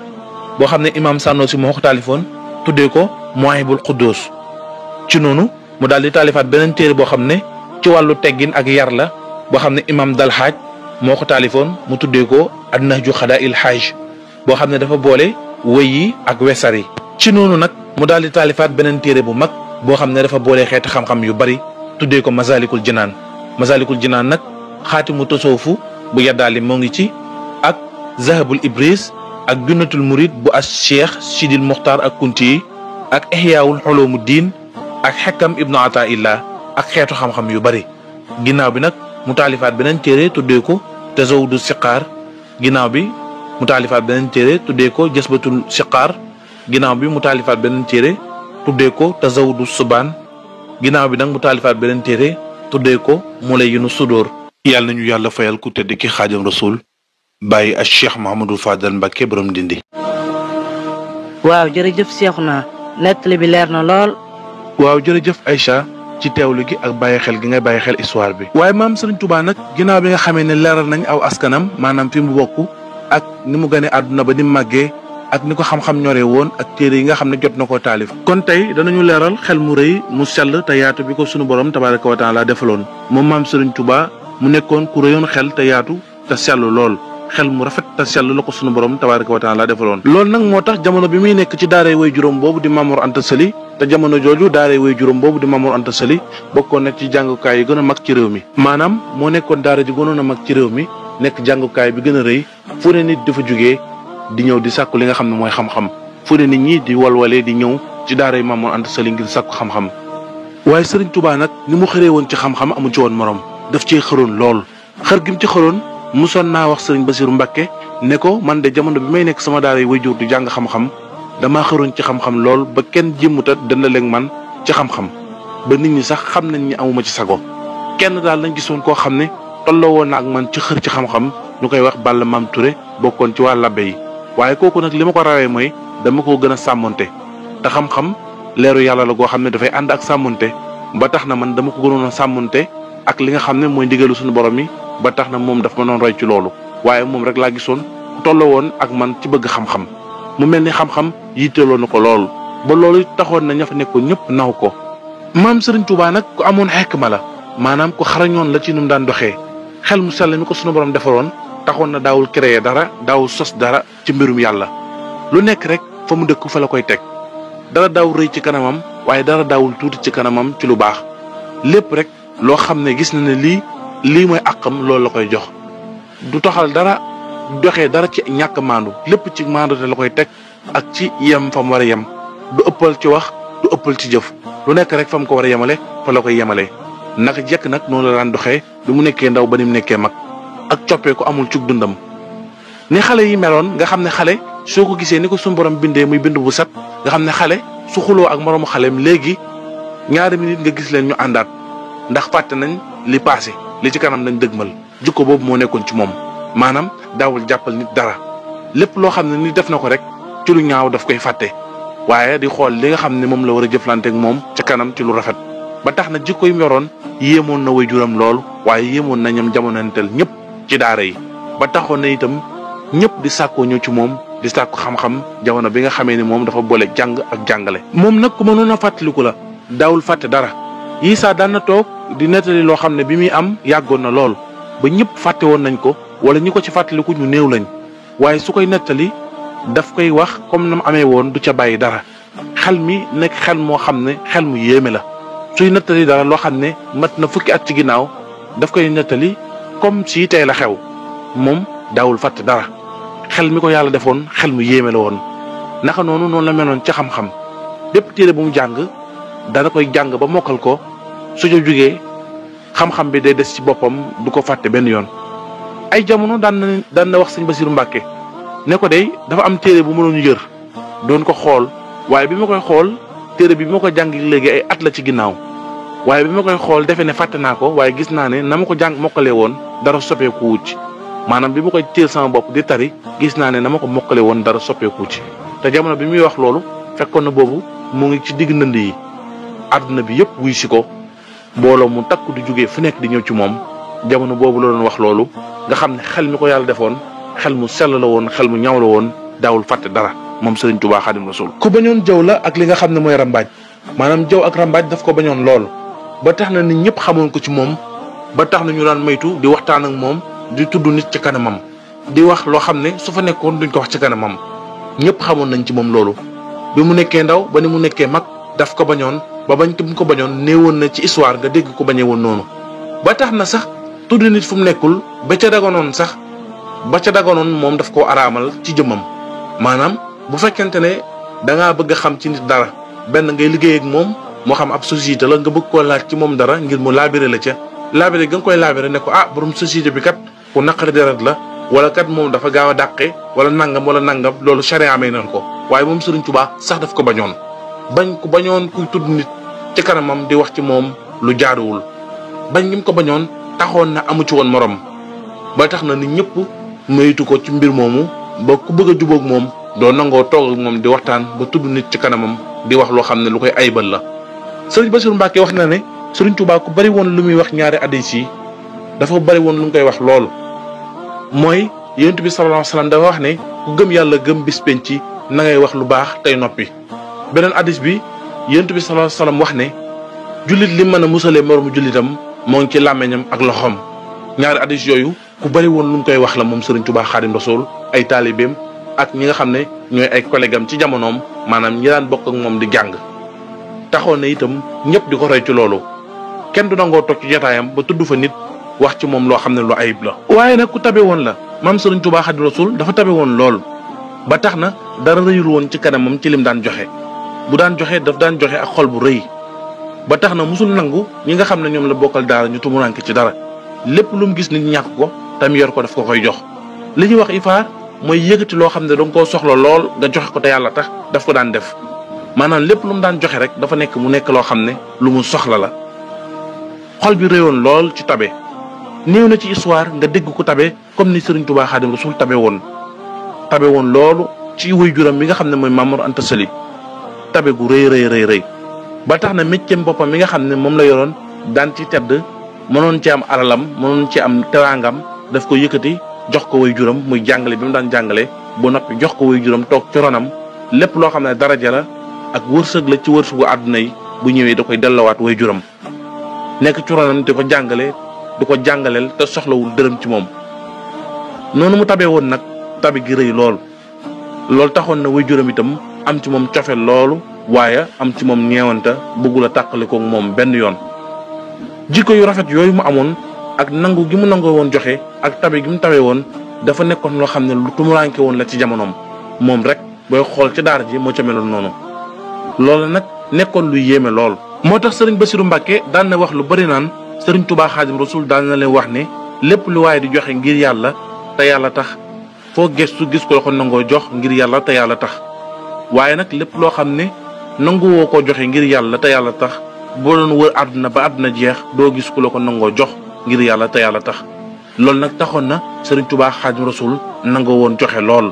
boo xam ne imaam Sanusi moo ko taalifoon tuddee ko Muwaahibul Quddus ci noonu mu daal di taalifaat beneen téere boo xam ne ci wàllu teggin ak yar la boo xam ne imaam Dalxaaj moo ko taalifoon mu tuddee ko an-Nahju Xadaa'il Haaj boo xam ne dafa boole wëy yi ak wesar yi ci noonu nag mu daal di taalifaat beneen téere bu mag boo xam ne dafa boole xeeti xam-xam yu bari tuddee ko Masalikul Jinaan Masalikul Jinaan nag xaatimu tasawufu bu yaddaali moo ngi ci ak Zahabul Ibris ak Junnatul Murid bu as Cheikh Sidil Muxtaar ak Kunti yi ak Ihyaawul Ulumuddin ak Xekkam Ibnu Ataillah ak xeetu xam-xam yu bari ginnaaw bi nag mu taalifaat beneen téere tuddee ko Tazawudu Siqaar ginnaaw bi mu taalifaat beneen téere tuddee ko Jasbatul Siqaar ginnaaw bi mu taalifaat beneen téere tuddee ko Tazawudu Subaan ginnaaw bi nag mu taalifaat beneen téere tuddee ko Mulayyinu Sudóor. yàlla nañu yàlla fayal ku tedd ki Xaadim Rasul bàyyi ak Cheikh Mouhamadou Fadal Mbacké borom Ndindi. waaw jërëjëf Seexuna nettali bi leer na lool. waaw jërëjëf Aïcha ci teewlu gi ak bàyyi xel gi ngay bàyyi xel histoire bi. waaye maam Serigne Touba nag ginnaaw bi nga xamee ne leeral nañ aw askanam maanaam fi mu bokk ak ni mu gane àdduna ba ni mu màggee ak ni ko xam-xam ñoree woon ak téere yi nga xam ne jot na koo taalif. kon tey danañu leeral xel mu rëy mu sell te yaatu bi ko sunu borom tabaaraka wa taala defaloon moom maam Serigne Touba mu nekkoon ku rëyoon xel te yaatu te sell lool. xel mu rafet te sell la ko sunu borom tabaaraka wa taala defaloon. loolu nag moo tax jamono bi muy nekk ci daaray way juróom boobu di Mamour Anta Sali te jamono jooju daaray way juróom boobu di Mamour Anta Sali bokkoon na ci jàngukaay yi gën a mag ci réew mi. maanaam moo nekkoon daara ji gënoon a mag ci réew mi nekk jàngukaay bi gën a rëy fu ne nit dafa jugee di ñëw di sàkku li nga xam ne mooy xam-xam fu ne nit ñi di walwalee di ñëw ci daaray Mamour Anta Sali ngir sàkku xam-xam. waaye Serigne Touba nag ni mu xëree woon ci xam-xam amu ci woon morom daf cee xëroon lool xër gi mu ci xëroon musoon naa wax Serigne Bassirou Mbacké ne ko man de jamono bi may nekk sama daara yi waajur di jàng xam-xam damaa xëroon ci xam-xam lool ba kenn jéemuta dëndaleeg man ci xam-xam ba nit ñi sax xam nañ ni amuma ci sago kenn daal lañ gisoon koo xam ne tolloo woon na ak man ci xër ci xam-xam ñu koy wax Balla Maam Touré bokkoon ci waa labbe yi waaye kooku nag li ma ko rawee mooy dama koo gën a sàmmonte te xam-xam leeru yàlla la goo xam ne dafay ànd ak sàmmonte ba tax na man dama ko gënoon a sàmmonte ak li nga xam ne mooy ndigalu suñu borom yi ba tax na moom daf ma doon roy ci loolu waaye moom rek laa gisoon tolloo woon ak man ci bëgg xam-xam mu mel ni xam-xam yitteeloo na ko lool ba loolu taxoon na ña fa nekkoon ñëpp naw ko. maam Serigne Touba nag ku amoon xekma la maanaam ku xarañoon la ci nu mu daan doxee xel mu sell mi ko sunu borom defaroon taxoon na daawul créer dara daawul sos dara ci mbirum yàlla lu nekk rek fa mu dëkk fa la koy teg dara daawul rëy ci kanamam waaye dara daawul tuuti ci kanamam ci lu baax lépp rek loo xam ne gis na ne lii mooy àqam loolu la koy jox du toxal dara du doxee dara ci ñàkk maandu lépp ci maandu te la koy teg ak ci yem fa mu war a yem du ëppal ci wax du ëppal ci jëf lu nekk rek fa mu ko war a yemale fa la koy yemale naka jekk nag noonu la daan doxee bi mu nekkee ndaw ba ni mu nekkee mag ak coppee ko amul cug dundam ni xale yi meloon nga xam ne xale soo ko gisee ni ko suñu borom bindee muy bind bu set nga xam ne xale su xuloo ak moroomu xaleem léegi ñaari minute nga gis leen ñu àndaat ndax fàtte nañ li passé li ci kanam lañ dëgmal jukko boobu moo nekkoon ci moom maanaam daawul jàppal nit dara lépp loo xam ne nit def na ko rek ci lu ñaaw daf koy fàtte waaye di xool li nga xam ne moom la war a jëflanteeg moom ca kanam ci lu rafet ba tax na jikko yi mu yoroon yéemoon na waajuram lool waaye yéemoon na ñam jamonanteel ñëpp ci daara yi ba taxoon na itam ñëpp di sàkkoo ñëw ci moom di sàkku xam-xam jamono bi nga xamee ni moom dafa boole jàng ak jàngale. moom nag ku mënoon a fàttaliku la daawul fàtte dara yii saa daan na toog di nettali loo xam ne bi muy am yàggoon na lool ba ñëpp fàtte woon nañ ko wala ñi ko ci fàttaliku ñu néew lañ waaye su koy nettali daf koy wax comme na mu amee woon du ca bàyyi dara xel mi nekk xel moo xam ne xel mu yéeme la suy nettali dara loo xam ne mat na fukki at ci ginnaaw daf koy nettali comme si tey la xew moom daawul fàtte dara xel mi ko yàlla defoon xel mu yéeme la woon naka noonu la meloon ci xam-xam bépp téere bu mu jàng dana koy jàng ba mokkal ko su ca jógee xam-xam bi day des ci boppam du ko fàtte benn yoon. ay jamono daan na wax sëñ Bassirou Mbacké ne ko day dafa am téere bu ma doon yër doon ko xool waaye bi ma koy xool téere bi ma ko jàng léegi ay at la ci ginnaaw waaye bi ma koy xool defe ne fàtte naa ko waaye gis naa ne na ma ko jàng mokkalee woon dara soppeeku wu ci maanaam bi ma koy téel sama bopp di tari gis naa ne na ma ko mokkale woon dara soppeeku ci te jamono bi muy wax loolu fekkoon na boobu mu ngi ci digg ndënd yi àdduna bi yëpp wuy si ko mbooloo mu takku di jógee fu nekk di ñëw ci moom jamono boobu la doon wax loolu nga xam ne xel mi ko yàlla defoon xel mu sell la woon xel mu ñaw la woon daawul fàtte dara moom Serigne Touba Xaadimu Rasuul ku bañoon jëw la ak li nga xam ne mooy rambaaj maanaam jëw ak rambaaj daf ko bañoon lool ba tax na nit ñëpp xamoon ko ci moom ba tax na ñu daan maytu di waxtaan ak moom di tudd nit ci kanamam di wax loo xam ne su fa nekkoon duñ ko wax ci kanamam ñëpp xamoon nañ ci moom loolu bi mu nekkee ndaw ba ni mu nekkee mag daf ko bañoon ba bañ ko bañoon néewoon na ci histoire nga dégg ko bañee woon noonu ba tax na sax tudd nit fu mu nekkul ba ca daganoon moom daf koo araamal ci jëmmam maanaam bu fekkente ne da ngaa bëgg a xam ci nit dara benn ngay liggéey ak moom moo xam ab société la nga bëgg koo laaj ci moom dara ngir mu laabire la ca laabire ga nga koy laabire ne ko borom société bi kat ku naqari deret la wala kat moom dafa gaaw a dàqe wala nangam loolu charia may nan ko waaye moom Serigne Touba sax daf ko bañoon kuy tudd nit ci kanamam di wax ci moom lu jaaduwul bañ ngi ko bañoon taxoon na amu ci woon morom ba tax na nit ñëpp moytu ko ci mbir moomu ba ku bëgg a jubóog moom doo nangoo toog ak moom di waxtaan ba tudd nit ci kanamam di wax loo xam ne lu koy aybal la. Serigne Bassirou Mbacké wax na ne Sëriñ Tuubaa ku bari woon lu muy wax ñaari hadiis yi dafa bari woon lu mu koy wax lool mooy Yonent bi sallallahu alayhi wasallam dafa wax ne ku gëm yàlla gëm bis penc na ngay wax lu baax tey noppi. beneen hadiis bi Yonent bi sallallahu alayhi wasallam wax ne jullit li mën a musalee moroomu jullitam moo ngi ci làmmiñam ak loxoom. ñaari hadiis yooyu ku bari woon lu mu koy wax la moom Sëriñ Tuubaa Xaadimu Rasuul ay taalibeem ak ñi nga xam ne ñooy ay collègue am ci jamonoom maanaam ñi daan bokk ak moom di jàng taxoon na itam ñëpp di ko roy ci loolu kenn du nangoo toog ci jotaayam ba tudd fa nit wax ci moom loo xam ne lu ayib la. waaye nag ku tabe woon la maam Sëriñ Tuubaa Xaadimu Rasuul dafa tabe woon lool ba tax na dara rëyul woon ci kanamam ci lim daan joxe bu daan joxe daf daan joxe ak xol bu rëy ba tax na musul nangu ñi nga xam ne ñoom la bokkal daara ñu tumuraanke ci dara lépp lu mu gis nit ñàkk ko tam yor ko daf ko koy jox. li ñuy wax ifaar mooy yëkkati loo xam ne danga koo soxla lool nga joxe ko te yàlla tax daf ko daan def maanaam lépp lu mu daan joxe rek dafa nekk mu nekk loo xam ne lu mu soxla la. xol bi réyoon lool ci tabe néew na ci histoire nga dégg ko tabe comme ni Sëriñ Tuubaa Xaadimu Rasuul tabe woon loolu ci waajuram bi nga xam ne mooy Maam Mor Anta Sali tabe gu rëy ba tax na mécceem boppam mi nga xam ne moom la yoroon daan ci tedd mënoon ci am alalam mënoon ci am teraangam daf ko yëkkati jox ko waajuram muy jàngale bi mu daan jàngale ba noppi jox ko waajuram toog ci ronam lépp loo xam ne daraja la ak wërsëg la ci wërsëgu àdduna yi bu ñëwee da koy delloowaat waajuram nekk ci ronam di ko jàngale di ko jàngaleel te soxlawul dërëm ci moom. noonu mu tabee woon nag tabe gi rëy loolu taxoon na waajuram itam am ci moom cofeel loolu waaye am ci moom ñeewanta bëggul a tàqale ko moom benn yoon. jikko yu rafet yooyu mu amoon ak nangu gi mu nangoo woon joxe ak tabe gi mu tawee woon dafa nekkoon loo xam ne lu tumuraanke woon la ci jamonoom moom rek booy xool ci daara ji moo ca meloon noonu loolu nag nekkoon lu yéeme lool. moo tax Sëriñ Basiru Mbàkke daan na wax lu bari naan Sëriñ Tuubaa Xaadimu Rasuul daan na leen wax ne lépp lu waaye di joxe ngir yàlla te yàlla tax foo gestu gis ko ko nangoo jox ngir yàlla te yàlla tax waaye nag lépp loo xam ne nanguwoo koo joxe ngir yàlla te yàlla tax boo doon wër àdduna ba àdduna jeex doo gis ku la ko nangoo jox ngir yàlla te yàlla tax loolu nag taxoon na Sëriñ Tuubaa Xaadimu Rasuul nangoo woon joxe lool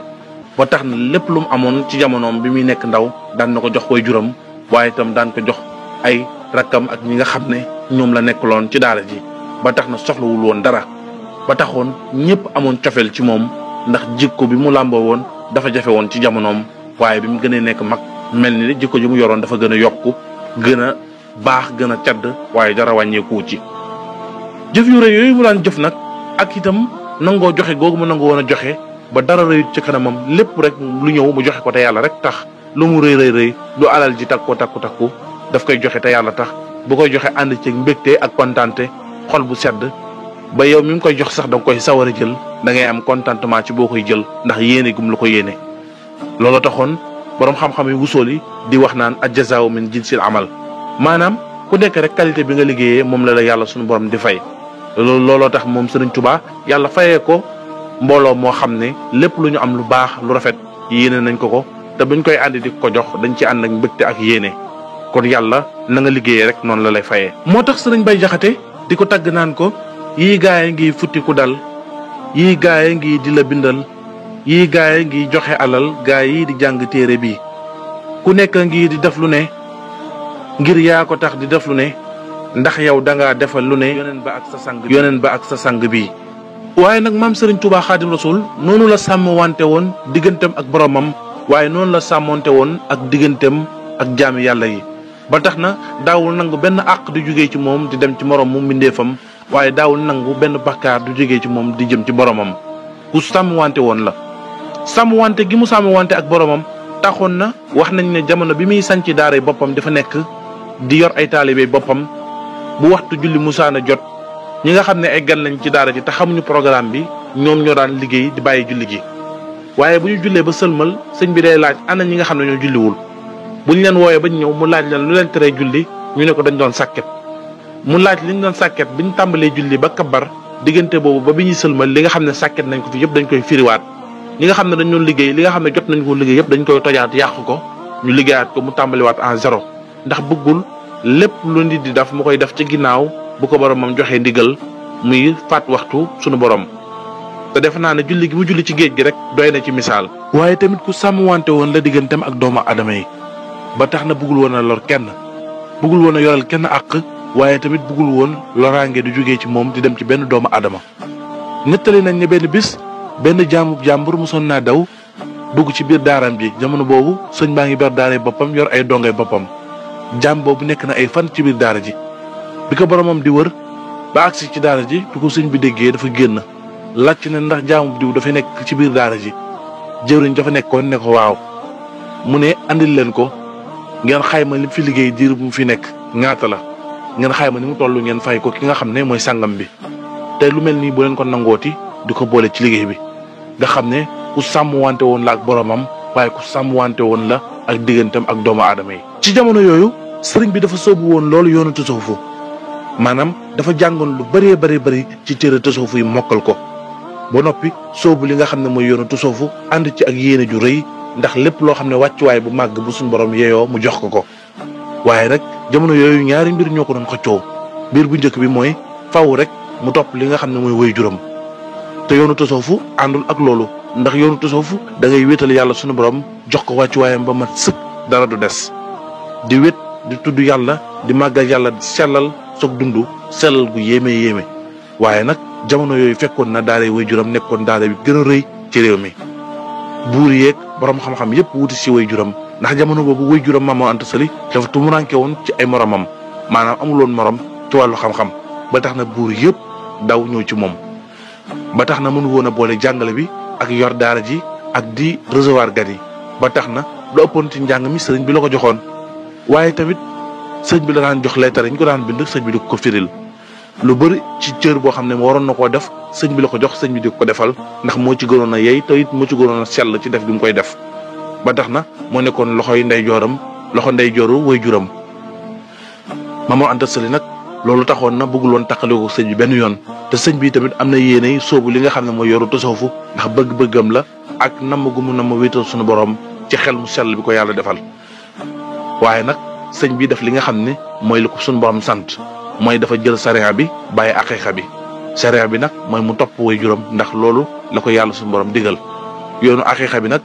ba tax na lépp lu mu amoon ci jamonoom bi muy nekk ndaw daan na ko jox waajuram waaye itam daan ko jox ay rakkam ak ñi nga xam ne ñoom la nekkaloon ci daara ji ba tax na soxlawul woon dara ba taxoon ñëpp amoon cofeel ci moom ndax jikko bi mu làmboo woon dafa jafe woon ci jamonoom waaye bi mu gënee nekk mag mel ni jikko ji mu yoroon dafa gën a yokku gën a baax gën a cadd waaye dara wàññeeku ci jëf yu rëy yooyu mu daan jëf nag ak itam nangoo joxe googu mu nangoo woon a joxe ba dara rëyut ci kanamam lépp rek lu ñëw mu joxe ko te yàlla rek tax lu mu rëy lu alal ji takku daf koy joxe te yàlla tax bu koy joxe ànd ci mbégte ak kontaante xol bu sedd ba yow mi ngi koy jox sax da nga koy sawar a jël da ngay am contentement ci boo koy jël ndax yéene gum la ko yéene. loolu taxoon borom xam-xam yi wusool yi di wax naan ajjazaaw min jinsil amal maanaam ku nekk rek qualité bi nga liggéeyee moom la yàlla suñu borom di fay. looloo tax moom Sëriñ Tuubaa yàlla fayee ko mbooloo moo xam ne lépp lu ñu am lu baax lu rafet yéene nañ ko te buñ koy àndi di ko jox dañ ci ànd ak mbégte ak yéene. kon yàlla na nga liggéeyee rek noonu la lay fayee. moo tax Sëriñ Bay Jaxate di ko tagg naan ko yii gaaye ngi futti ku dal yii gaaye ngi di la bindal yii gaaye ngi joxe alal gaay yi di jàng téere bi ku nekk ngi di def lu ne ngir yaa ko tax di def lu ne ndax yow dangaa defal lu ne yoneen ba ak sa sang bi. waaye nag maam Sëriñ Tuubaa Xaadimu Rasuul noonu la sàmm wante woon digganteem ak boromam waaye noonu la sàmmonte woon ak digganteem ak jaami yàlla yi. ba tax na daawul nangu benn àq du jógee ci moom di dem ci morom mu mbindeefam waaye daawul nangu benn bakkaar du jógee ci moom di jëm ci boromam ku sàmm wante woon la. sàmm wante gi mu sàmm wante ak boromam taxoon na wax nañ ne jamono bi muy sanc daara boppam dafa nekk di yor ay taalibe boppam bu waxtu julli musaana jot ñi nga xam ne ay gan lañ ci daara ji te xamuñu programme bi ñoom ñoo daan liggéey di bàyyi julli gi waaye bu ñu jullee ba sëlmal sëñ bi day laaj ana ñi nga xam ne ñoo julliwul. bu ñu leen wooyee ba ñu ñëw mu laaj leen lu leen teree julli ñu ne ko dañ doon sàkket mu laaj li ñu doon sàkket bi ñu tàmbalee julli ba kabar diggante boobu ba bi ñuy sëlmal li nga xam ne sàkket nañ ko fi yëpp dañ koy firiwaat li nga xam ne dañ doon liggéey li nga xam ne jot nañ ko liggéey yëpp dañ koy tojaat yàq ko ñu liggéeyaat ko mu tàmbaliwaat en zéro ndax bëggul lépp lu nit di def mu koy def ci ginnaaw bu ko boromam joxee ndigal muy faat waxtu sunu borom te defe naa ne julli gi mu julli ci géej gi rek doy na ci misaal. waaye tamit ku sàmm wante woon la digganteem ak doomu adama yi ba tax na bëggul woon a lor kenn bëggul woon a yoral kenn àq waaye tamit bëggul woon loraange di jógee ci moom di dem ci benn doomu aadama. nettali nañ ne benn bis benn jàmbur mosoon naa daw dugg ci biir daaraam ji. jamono boobu sëñ baa ngi ber daaree boppam yor ay dongay boppam. jaam boobu nekk na ay fan ci biir daara ji. bi ko boromam di wër ba agsi ci daara ji bi ko sëñ bi déggee dafa génn laajte ne ndax jaamu diw dafay nekk ci biir daara ji. jëwriñ dafa nekkoon ne ko waaw. mu ne andil leen ko ngeen xayma li fi liggéey diir bu mu fi nekk ñaata la ngeen xayma ni mu toll ngeen fay ko ki nga xam ne mooy sàngam bi. te lu mel nii bu leen ko nangooti di ko boole ci liggéey bi nga xam ne ku sàmm wante woon la ak boromam waaye ku sàmm wante woon la ak diggantam ak doomu aadama yi. ci jamono yooyu sëriñ bi dafa soobu woon loolu yoonu tasawufu maanaam dafa jàngoon lu bëree bëri ci téere tasawufu yi mokkal ko ba noppi soobu li nga xam ne mooy yoonu tasawufu ànd ci ak yéene ju rëy ndax lépp loo xam ne wàccuwaay bu màgg bu suñu borom yeeyoo mu jox ko. waaye nag jamono yooyu ñaari mbir ñoo ko doon xëccoo. mbir bu njëkk bi mooy faw rek mu topp li nga xam ne mooy woy juram te yoonu tasawufu àndul ak loolu ndax yoonu tasawufu da ngay wéetal yàlla suñu borom jox ko wàccuwaayam ba mat sëkk dara du des di wét di tudd yàlla di màggal yàlla di sellal soog dund sellal gu yéeme. waaye nag jamono yooyu fekkoon na daara woy juram nekkoon daara bi gën a rëy ci réew mi. buur yeeg borom xam-xam yépp wuti si woy juram ndax jamono boobu woy juram Maam Mor Anta Sali dafa tumuranke woon ci ay moromam maanaam amuloon morom ci wàllu xam-xam ba tax na buur yëpp daw ñëw ci moom. ba tax na mënu woon a boole jàngale bi ak yor daara ji ak di recevoir gan yi ba tax na lu ëppoon ci njàng mi sëriñ bi la ko joxoon. waaye tamit sëñ bi la daan jox leetar yi ñu ko daan bind sëñ bi di ko firil lu bëri ci cër boo xam ne waroon na koo def sëñ bi la ko jox sëñ bi di ko defal ndax moo ci gënoon a yey te it moo ci gënoon a sell ci def bi mu koy def. ba tax na moo nekkoon loxoy ndeyjooram loxo ndeyjooru woy juram. Maam Mor Anta Sali nag loolu taxoon na bëggul woon taqaliko sëñ bi benn yoon te sëñ bi tamit am na yéene soobu li nga xam ne mooy yoru tasawufu ndax bëgg-bëggam la ak namm gu mu namm wéetal suñu borom ci xel mu sell bi ko yàlla defal. waaye nag sëñ bi def li nga xam ne mooy li ko suñu borom sant mooy dafa jël sariya bi bàyyi aqiqa bi. sariya bi nag mooy mu topp woy juram ndax loolu la ko yàlla suñu borom digal. yoonu aqiqa bi nag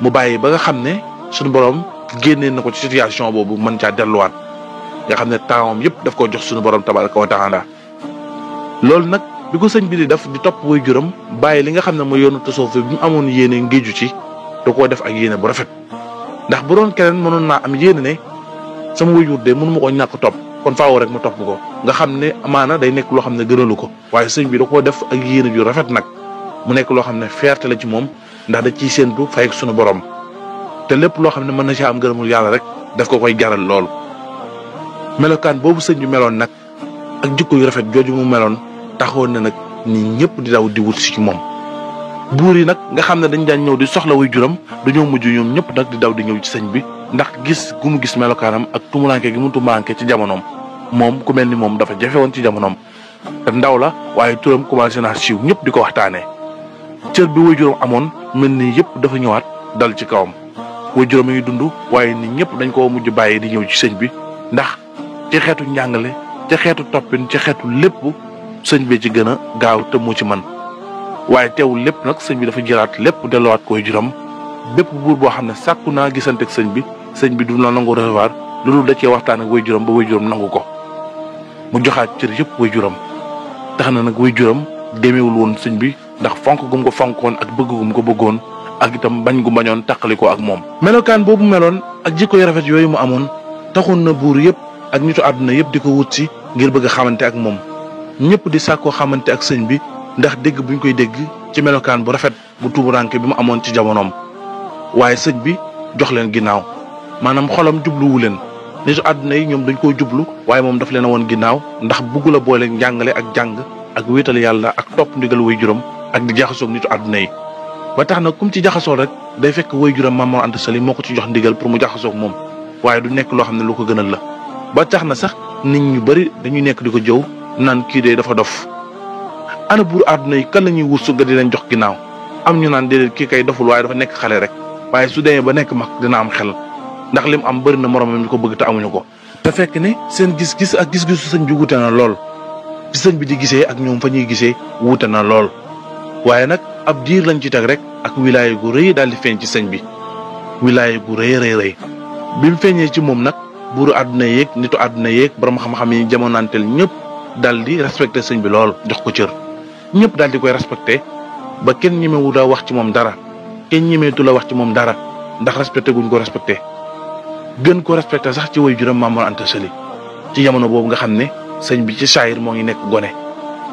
mu bàyyi ba nga xam ne suñu borom génnee na ko ci situation boobu mën caa delluwaat nga xam ne tempsam yëpp daf ko jox suñu borom tabaraka wa taala. loolu nag bi ko sëñ bi di def di topp woy juram bàyyi li nga xam ne mooy yoonu tasawuf bi mu amoon yéene ngéeju ci da koo def ak yéene bu rafet ndax bu doon keneen mënoon naa am yéene ne sama woy jur de mënu ma ko ñàkk topp kon faaw rek ma topp ko nga xam ne amaana day nekk loo xam ne gënalu ko. waaye sëñ bi da koo def ak yéene ju rafet nag mu nekk loo xam ne fierté la ci moom ndax da ciy séentu fay ak sunu borom te lépp loo xam ne mën na ci am gërëmul yàlla rek daf ko koy jaral loolu. melokaan boobu sëñ bi meloon nag ak jikko yu rafet jooju mu meloon taxoon na nag nit ñëpp di daw di wut si ci moom. buur yi nag nga xam ne dañ daan ñëw di soxla woy juram dañoo mujj ñoom ñëpp nag di daw di ñëw ci sëñ bi ndax gis gu mu gis melokaanam ak tumuranke gi mu tumuranke ci jamonoom. moom ku mel ni moom dafa jafe woon ci jamonoom te ndaw la waaye turam commencé naa siiw ñëpp di ko waxtaanee. cër bi woy juram amoon mel ni yëpp dafa ñëwaat dal ci kawam woy juram a ngi dund waaye nit ñëpp dañ koo mujj bàyyi di ñëw ci sëñ bi ndax ci xeetu njàngale ci xeetu toppin ci xeetu lépp sëñ bi ci gën a gaaw te moo ci mën. waaye teewul lépp nag sëñ bi dafa jëlaat lépp delluwaat ko woy juram bépp buur boo xam ne sàkku naa gisante ak sëñ bi du la nangu recevoir lu dul da cee waxtaan ak woy juram ba woy juram nangu ko mu joxaat cër yëpp woy juram. tax na nag woy juram demeewul woon sëñ bi ndax fonk gum ko fonkoon ak bëgg gum ko bëggoon ak itam bañ gu bañoon taqali ko ak moom. melokaan boobu meloon ak jikko yu rafet yooyu mu amoon taxoon na buur yëpp ak nitu àdduna yëpp di ko wut si ngir bëgg a xamante ak moom ñëpp di sàkkoo xamante ak sëñ bi ndax dégg buñ koy dégg ci melokaan bu rafet bu tuburanke bi mu amoon ci jamonoom. waaye sëñ bi jox leen ginnaaw maanaam xolam jubluwu leen nitu àdduna yi ñoom dañ koo jublu waaye moom daf leen a woon ginnaaw ndax bugg la boole njàngale ak jàng ak wéetal yàlla ak topp ndigal woy juram ak di jaxasoog nitu àdduna yi. ba tax na kum ci jaxasoo rek day fekk woy juram Maam Mor Anta Sali moo ko ci jox ndigal pour mu jaxasoog moom waaye du nekk loo xam ne lu ko gënal la. ba tax na sax nit ñu bari dañuy nekk di ko jëw naan kii de dafa dof. ana buur àdduna yi kan la ñuy wut su nga di leen jox ginnaaw am ñu naan déedéet kii kay doful waaye dafa nekk xale rek waaye su demee ba nekk mag dina am xel ndax lim am bëri na moromam ñu ko bëgg te amuñu ko. te fekk ne seen gis-gis ak gis-gisu sëñ bi wuute na lool ci sëñ bi di gisee ak ñoom fa ñuy gisee wuute na lool waaye nag ab diir lañ ci teg rek ak wilaaya gu rëy daal di feeñ ci sëñ bi wilaaya gu rëy bi mu feeñee ci moom nag buuru àdduna yeeg nitu àdduna yeeg borom xam-xam yi jamonanteel ñëpp daal di respecté sëñ bi lool jox ko cër ñëpp daal di koy respecté ba kenn ñemewu daa wax ci moom dara kenn ñemeetu la wax ci moom dara ndax respecté guñ ko respecté gën ko respecté sax ci way juram Maam Mor Anta Sali ci jamono boobu nga xam ne sëñ bi ci saayir moo ngi nekk gone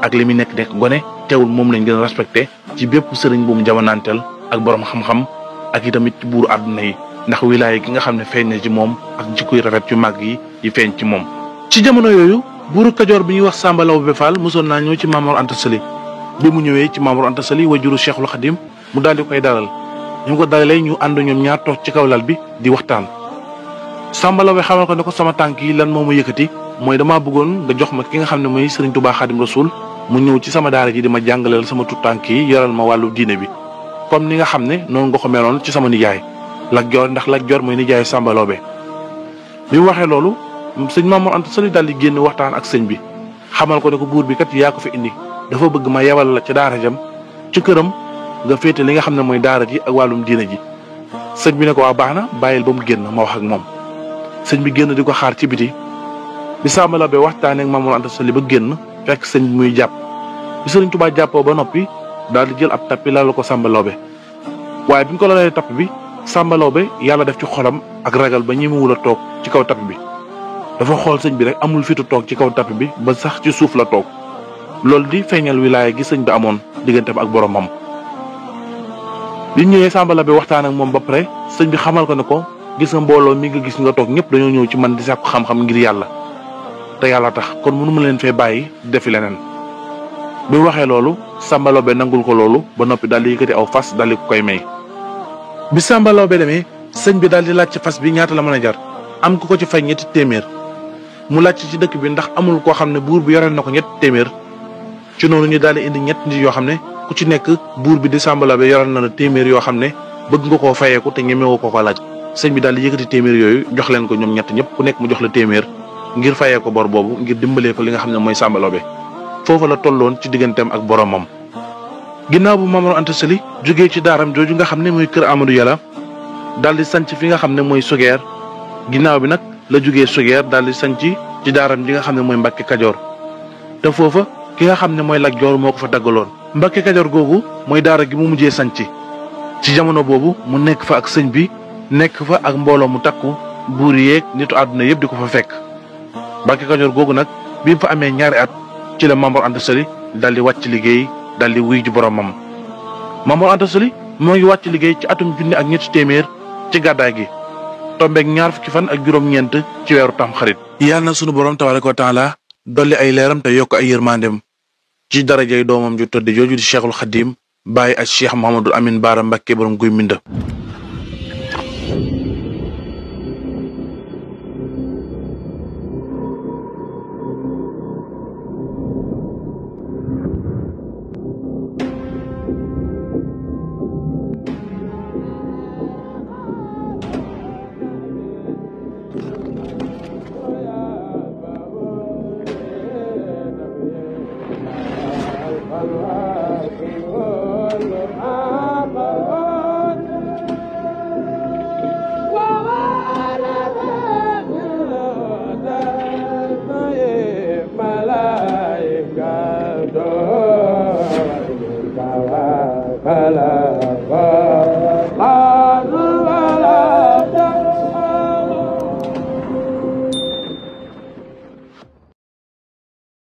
ak li muy nekk gone teewul moom lañ gën a respecté ci bépp sëriñ bu mu jamonanteel ak borom xam-xam ak itamit ci buuru àdduna yi ndax wilaaya gi nga xam ne feeñ na ci moom ak jikkoy rafet yu màgg yi feeñ ci moom. ci jamono yooyu buuru Kajoor bi ñuy wax Samba Laobé Fall mosoon naa ñëw ci Maam Mor Anta Sali bi mu ñëwee ci Maam Mor Anta Sali wajuru Cheikhul Khadim mu daal di koy dalal ñu ko dalalee ñu ànd ñoom ñaar toog ci kaw lal bi di waxtaan. Samba Laobé xamal ko ne ko sama tànk yi lan moo ma yëkkati mooy damaa bëggoon nga jox ma ki nga xam ne mooy Serigne Touba Khadim Rasoul mu ñëw ci sama daara ji di ma jàngaleel sama tut tànk yi yoral ma wàllu diine bi comme ni nga xam ne noonu nga ko meloon ci sama nijaay Lat Joor ndax Lat Joor mooy nijaay Samba Laobé. bi mu waxee loolu sëñ Maam Mor Anta Sali daal di génn waxtaan ak sëñ bi xamal ko ne ko buur bi kat yaa ko fi indi dafa bëgg ma yebal la ca daara jam ci këram nga féete li nga xam ne mooy daara ji ak wàllum diine ji. sëñ bi ne ko waa baax na bàyyil ba mu génn ma wax ak moom sëñ bi génn di ko xaar ci biti bi Samba Laobé waxtaanee ak Maam Mor Anta Sali ba génn fekk sëñ bi muy jàpp bi Sëriñ Tuubaa jàppoo ba noppi daal di jël ab tappi lal ko Samba Laobé waaye bi ñu ko lalee tapp bi Samba Laobé yàlla def ci xolam ak ragal ba ñemewul a toog ci kaw tapp bi dafa xool sëñ bi rek amul fitu toog ci kaw tapp bi ba sax ci suuf la toog loolu di feeñal wilaaya gi sëñ bi amoon digganteem ak boromam. bi ñëwee Samba Laobé waxtaan ak moom ba pare sëñ bi xamal ko ne ko gis nga mbooloo mi nga gis nga toog ñëpp dañoo ñëw ci man di sàkku xam-xam ngir yàlla te yàlla tax kon mënu ma leen fee bàyyi defi leneen. bi mu waxee loolu Samba Laobé nangul ko loolu ba noppi daal di yëkkati aw fas daal di ko koy may. bi Samba Laobé demee sëñ bi daal di laaj ci fas bi ñaata la mën a jar am ku ko ci fay ñetti téeméer mu laaj ci dëkk bi ndax amul koo xam ne buur bi yoreel na ko ñetti téeméer ci noonu ñu daal di indi ñett nit yoo xam ne ku ci nekk buur bi di Samba Laobé yoreel na la téeméer yoo xam ne bëgg nga koo fayeeku te ñemewoo ko laaj. sëñ bi daal di yëkkati téeméer yooyu jox leen ko ñoom ñett ñëpp ku nekk mu jox la téeméer ngir fayee ko bor boobu ngir dimbalee ko li nga xam ne mooy Samba Laobé foofu la tolloon ci digganteem ak boromam. ginnaaw bu Maam Mor Anta Sali jógee ci daaram jooju nga xam ne mooy kër Amadou Yàlla daal di sanc fi nga xam ne mooy Sugeer ginnaaw bi nag la jógee Sugeer daal di sanc ci daaram ji nga xam ne mooy Mbàkke Kajoor te foofa ki nga xam ne mooy Lat Joor moo ko fa daggaloon. Mbàkke Kajoor googu mooy daara gi mu mujjee sanc ci jamono boobu mu nekk fa ak sëñ bi nekk fa ak mbooloo mu takku buur yeeg nitu àdduna yëpp di ko fa fekk. Mbàkke Kajoor googu nag bi mu fa amee ñaari at ci la Maam Mor Anta Sali daal di wàcc liggéey daal di wuy ji boromam. Maam Mor Anta Sali moo ngi wàcc liggéey ci atum junni ak ñetti téeméer ci gàddaay gi tombeeg ñaar fukki fan ak juróom-ñeent ci weeru Tamxarit. yàlla na sunu borom tabaaraka wa taala dolli ay leeram te yokk ay yërmandeem ci darajay doomam ju tëdd jooju di Cheikhul Khadim bàyyi ak Cheikh Mouhamadul Amin Baara Mbàkke borom Guy Mbind. Allah